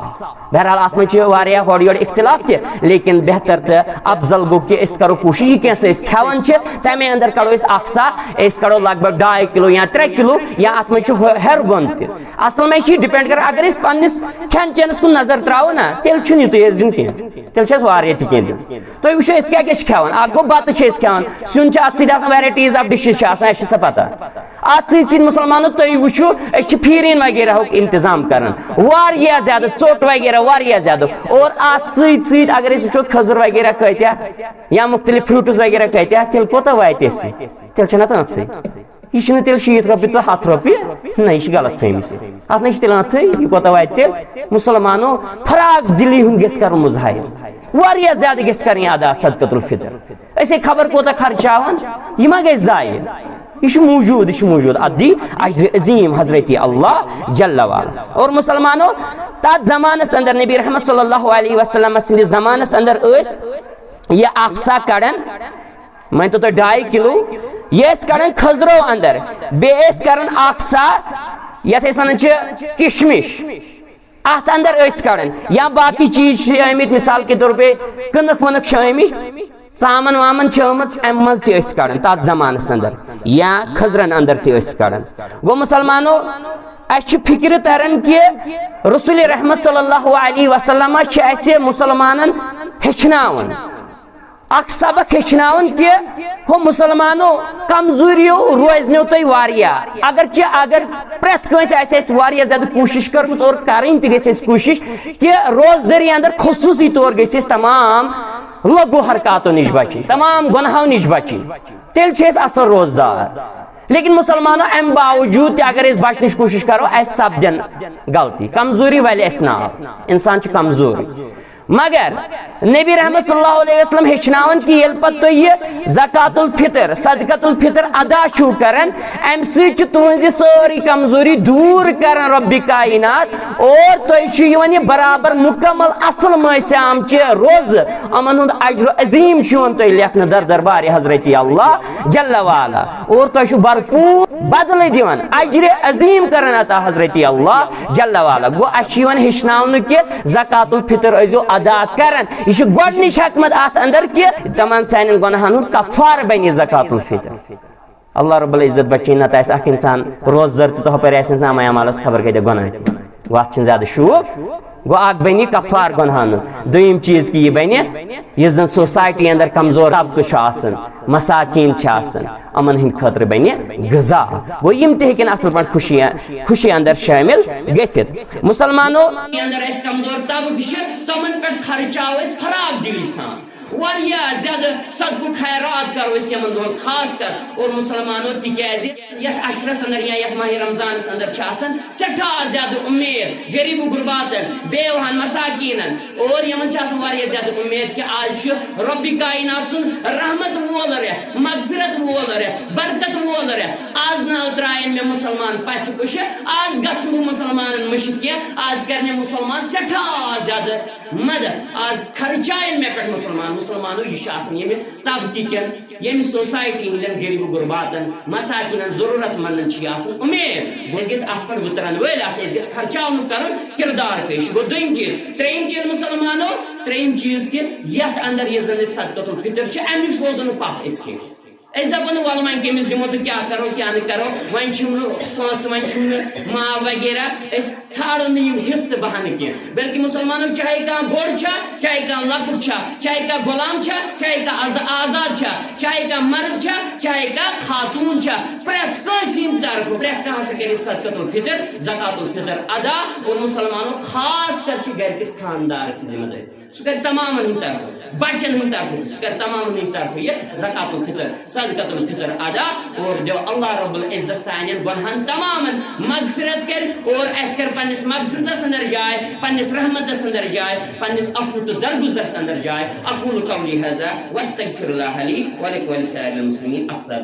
بہرحال اتھ منٛز چھِ واریاہ ہورٕ یورٕ اختلاف تہِ، لیکن بہتر تہٕ افضل گوٚو کہِ أسۍ کرو کوٗشِش، یہِ کینٛہہ سا أسۍ کھٮ۪وان چھِ، تمے اندر کرو أسۍ اکھ صاع، أسۍ کرو لگ بگ ڈاے کلو یا ترٛےٚ کلو، یا اتھ منٛز چھُ ہُہ-، ہیٚر بۄن تہِ۔ اصل منٛز چھِ یہِ ڈِپینڈ کران، اگر أسۍ پننِس کھٮ۪ن چٮ۪نس کُن نظر تراوو نا، تیٚلہِ چھُنہٕ یہِ تیز دیُن کینٛہہ، تیٚلہِ چھِ اَسہِ واریاہ تہِ کینٛہہ دیُن۔ تُہۍ وٕچھِو، أسۍ کیٛاہ کیٛاہ چھِ کھٮ۪وان۔ اَکھ گوٚو، بَتہٕ چھِ أسۍ کھٮ۪وان، سیُن چھُ، اَتھ سۭتۍ آسان، varieties of dishes چھِ آسان، اَسہِ چھِ سۄ پَتہ۔ اَتھ سۭتۍ سۭتۍ، مُسلمانو، تُہۍ وٕچھِو، أسۍ چھِ پھیٖرِن وغیرہُک اِنتظام کَران، واریاہ زیادٕ، ژوٚٹ وغیرہ واریاہ زیادٕ۔ اور اَتھ سۭتۍ سۭتۍ اگر أسۍ وٕچھو، کھٔزٕر وغیرہ کۭتیٛاہ یا مُختٔلِف fruits وغیرہ کۭتیٛاہ، تیٚلہِ کوٗتاہ واتہِ اَسہِ؟ تیٚلہِ چھَنہ تَتھ اَتھٕے۔ یہِ چھُنہٕ تیٚلہِ شیٖتھ رۄپیہِ تہٕ ہَتھ رۄپیہِ، نہ، یہِ چھِ غلط فہمی۔ اَتھ نہ چھِ تیٚلہِ اَتھٕے، یہِ کوٗتاہ واتہِ تیٚلہِ؟ مُسلمانو، فراخ دِلی ہُنٛد گژھِ کَرُن مظاہرٕ۔ واریاہ زیادٕ گژھِ کَرٕنۍ ادا صدقۃ الفطر۔ أسے خبر کوٗتاہ خرچاوان، یہِ ما گژھِ ضایع؟ یہِ چھُ موٗجوٗد، یہِ چھُ موٗجوٗد۔ اَتھ دی اجر عظیٖم حضرت اللہ جل وعلا۔ اور مُسلمانو، تَتھ زمانَس اندر، نبی رحمت صلی اللہ علیہ وسلم سٕنٛدِس زمانَس اندر ٲسۍ یہِ اکھ صاع کڑان، مٲنۍ تو تُہۍ ڈاے کلو، یہِ ٲسۍ کڑان کھٔزرو اندر، بیٚیہِ ٲسۍ کڑان اکھ صاع، یتھ أسۍ ونان چھِ کشمش، اتھ اندر ٲسۍ کڑان، یا باقی چیز چھِ آمٕتۍ، مثال کے طور پہ کٕنک ونک چھِ آمٕتۍ، ژامن وامن چھِ آمٕژ، امہِ منٛز تہِ ٲسۍ کڑان تتھ زمانس اندر، یا کھٔزرن اندر تہِ ٲسۍ کڑان۔ گوٚو مسلمانو، اسہِ چھِ فکرِ تران کہِ رسول رحمت صلی اللہ علیہ وسلم چھِ اسہِ مسلمانن ہیٚچھناوان، اکھ سبق ہیٚچھناوُن کہِ ہُہ مسلمانو، کمزوریو روزنو تۄہہِ واریاہ۔ اگرچہِ اگر پرٛٮ۪تھ کٲنٛسہِ آسہِ اَسہِ واریاہ زیادٕ کوٗشِش کٔرمٕژ اور کرٕنۍ تہِ گژھِ اَسہِ کوٗشِش کہِ روزدٲری اندر خصوٗصی طور گژھِ أسۍ تمام لغو حرکاتو نِش بچٕنۍ، تمام گۄناہو نِش بچٕنۍ، تیٚلہِ چھِ أسۍ اصل روزدار۔ لیکن مسلمانو، امہِ باوجوٗد تہِ اگر أسۍ بچنٕچ کوٗشِش کرو، اسہِ سپدن غلطی، کمزوری ولہِ اسہِ ناو، انسان چھُ کمزور۔ مگر نبی رحمت صلی اللہ علیہ وسلم ہیٚچھناوان کہِ ییٚلہِ پتہٕ تُہۍ یہِ زکات الفطر، صدقۃ الفطر ادا چھِو کران، امہِ سۭتۍ چھِ تُہنٛز یہِ سٲرٕے کمزوری دوٗر کران رۄبِ کائنات، اور تۄہہِ چھُ یِوان یہِ برابر مکمل اصل مٲسہِ آمچہِ روزٕ، یِمن ہُنٛد اجر عظیم چھُ یِوان تۄہہِ لیکھنہٕ در دربارِ حضرت اللہ جل وعلا۔ اور تۄہہِ چھُ بھرپوٗر بدلہٕ دِوان، اجرِ عظیم کران عطا حضرت اللہ جل وعلا۔ گوٚو، اسہِ چھُ یِوان ہیٚچھناونہٕ کہِ زکات الفطر ٲسۍزیو ادا کران۔ یہِ چھُ گۄڈٕنِچ حکمت اتھ اندر کہِ تمن سانٮ۪ن گۄناہن ہُنٛد کفارٕ بنہِ زکات الفطر۔ اللہ رب العزت بچٲیِن، نتہٕ آسہِ اکھ انسان روزدر تہٕ تۄہہِ پرِ آسہِ نہٕ نامہ اعمالس خبر کۭتیاہ گۄناہ تہِ۔ گوٚو، اتھ چھُنہٕ زیادٕ شوٗب۔ گوٚو، اکھ بنہِ کفارٕ گۄناہن ہُنٛد۔ دوٚیِم چیٖز کہِ یہِ بنہِ، یُس زن سوسایٹی اندر کمزور طبقہٕ چھُ آسان، مساکین چھِ آسان، یِمن ہٕنٛدِ خٲطرٕ بنہِ غذا۔ گوٚو، یِم تہِ ہیٚکن اصل پٲٹھۍ خوشی، خوشی اندر شٲمِل گٔژھِتھ۔ مسلمانو، اندر اَسہِ کمزور طبقہٕ چھِ، تِمن پٮ۪ٹھ خرچاو أسۍ فراخ دِلی سان۔ واریاہ زیادٕ صدقہٕ خیرات کرو أسۍ یِمن دۄہن خاص کر۔ اور مسلمانو، تِکیازِ یتھ عشرس اندر یا یتھ ماہِ رمضانس اندر چھِ آسان سٮ۪ٹھاہ زیادٕ امید غریب و غرباتن، بیوہن، مساکینن، اور یِمن چھِ آسان واریاہ زیادٕ امید کہِ آز چھُ رۄبِ کائنات سُنٛد رحمت وول رٮ۪تھ، مغفرت وول رٮ۪تھ، برکت وول رٮ۪تھ۔ آز نہ ترٛاین مےٚ مسلمان پژھِ پُشہِ، آز گژھٕ نہٕ بہٕ مسلمانن مٔشِتھ کینٛہہ، آز کرِ مےٚ مسلمان سٮ۪ٹھاہ زیادٕ مدد، آز خرچاین مےٚ پٮ۪ٹھ مسلمان۔ مسلمانو، یہِ چھُ آسان ییٚمہِ طبقہٕ کٮ۪ن، ییٚمہِ سوسایٹی ہٕنٛدٮ۪ن غریب و غرباتن، مساکینن، ضروٗرت مندن چھِ یہِ آسان امید۔ أسۍ گٔژھۍ اتھ پٮ۪ٹھ وٕترن وٲلۍ آسٕنۍ، أسۍ گٔژھۍ خرچاونُک کرُن کردار پیش۔ گوٚو دوٚیِم چیٖز۔ ترٛیٚیِم چیٖز مسلمانو، ترٛیٚیِم چیٖز کہِ یتھ اندر یہِ زن أسۍ صدقۃ الفطر چھِ، امہِ نِش روزو نہٕ پتھ أسۍ کینٛہہ۔ أسۍ دَپو نہٕ، وَلہٕ وۄنۍ کٔمِس دِمو تہٕ کیٛاہ کَرو، کیٛاہ نہٕ کَرو، وۄنۍ چھِم نہٕ پونٛسہٕ، وۄنۍ چھِم نہٕ ماو وغیرہ، أسۍ ژھانٛڈو نہٕ یِم ہِتھ تہٕ بہانہٕ کینٛہہ۔ بلکہِ مُسلمانو، چاہے کانٛہہ بوٚڑ چھا، چاہے کانٛہہ لۄکُٹ چھا، چاہے کانٛہہ غلام چھا، چاہے کانٛہہ آز-، آزاد چھا، چاہے کانٛہہ مرد چھا، چاہے کانٛہہ خاتوٗن چھا، پرٛٮ۪تھ کٲنٛسہِ ہِنٛدِ طرفہٕ، پرٛٮ۪تھ کانٛہہ ہسا کَرِ صدقۃ الفطر، زکوٰۃ الفطر ادا۔ اور مُسلمانو، خاص کر چھِ گَرِ کِس خانٛدارَس یہِ ذمہٕ دٲری۔ سُہ کرِ تمامن ہٕنٛدِ طرفہٕ، بچن ہٕنٛدِ طرفہٕ، سُہ کرِ تمامن ہٕنٛدِ طرفہٕ یہِ زکوٰۃ الفطر، صدقۃ الفطر ادا۔ اور دیو اللہ رب العزت سانٮ۪ن گۄنہن تمامن مغفرت کرِ اور اسہِ کرِ پننِس مغفرتس اندر جاے، پننِس رحمتس اندر جاے، پننِس عفو تہٕ درگُزرس اندر جاے۔ اقول قولی ھذا واستغفر اللہ لی ولکم ولسائر المسلمین۔ اقدر۔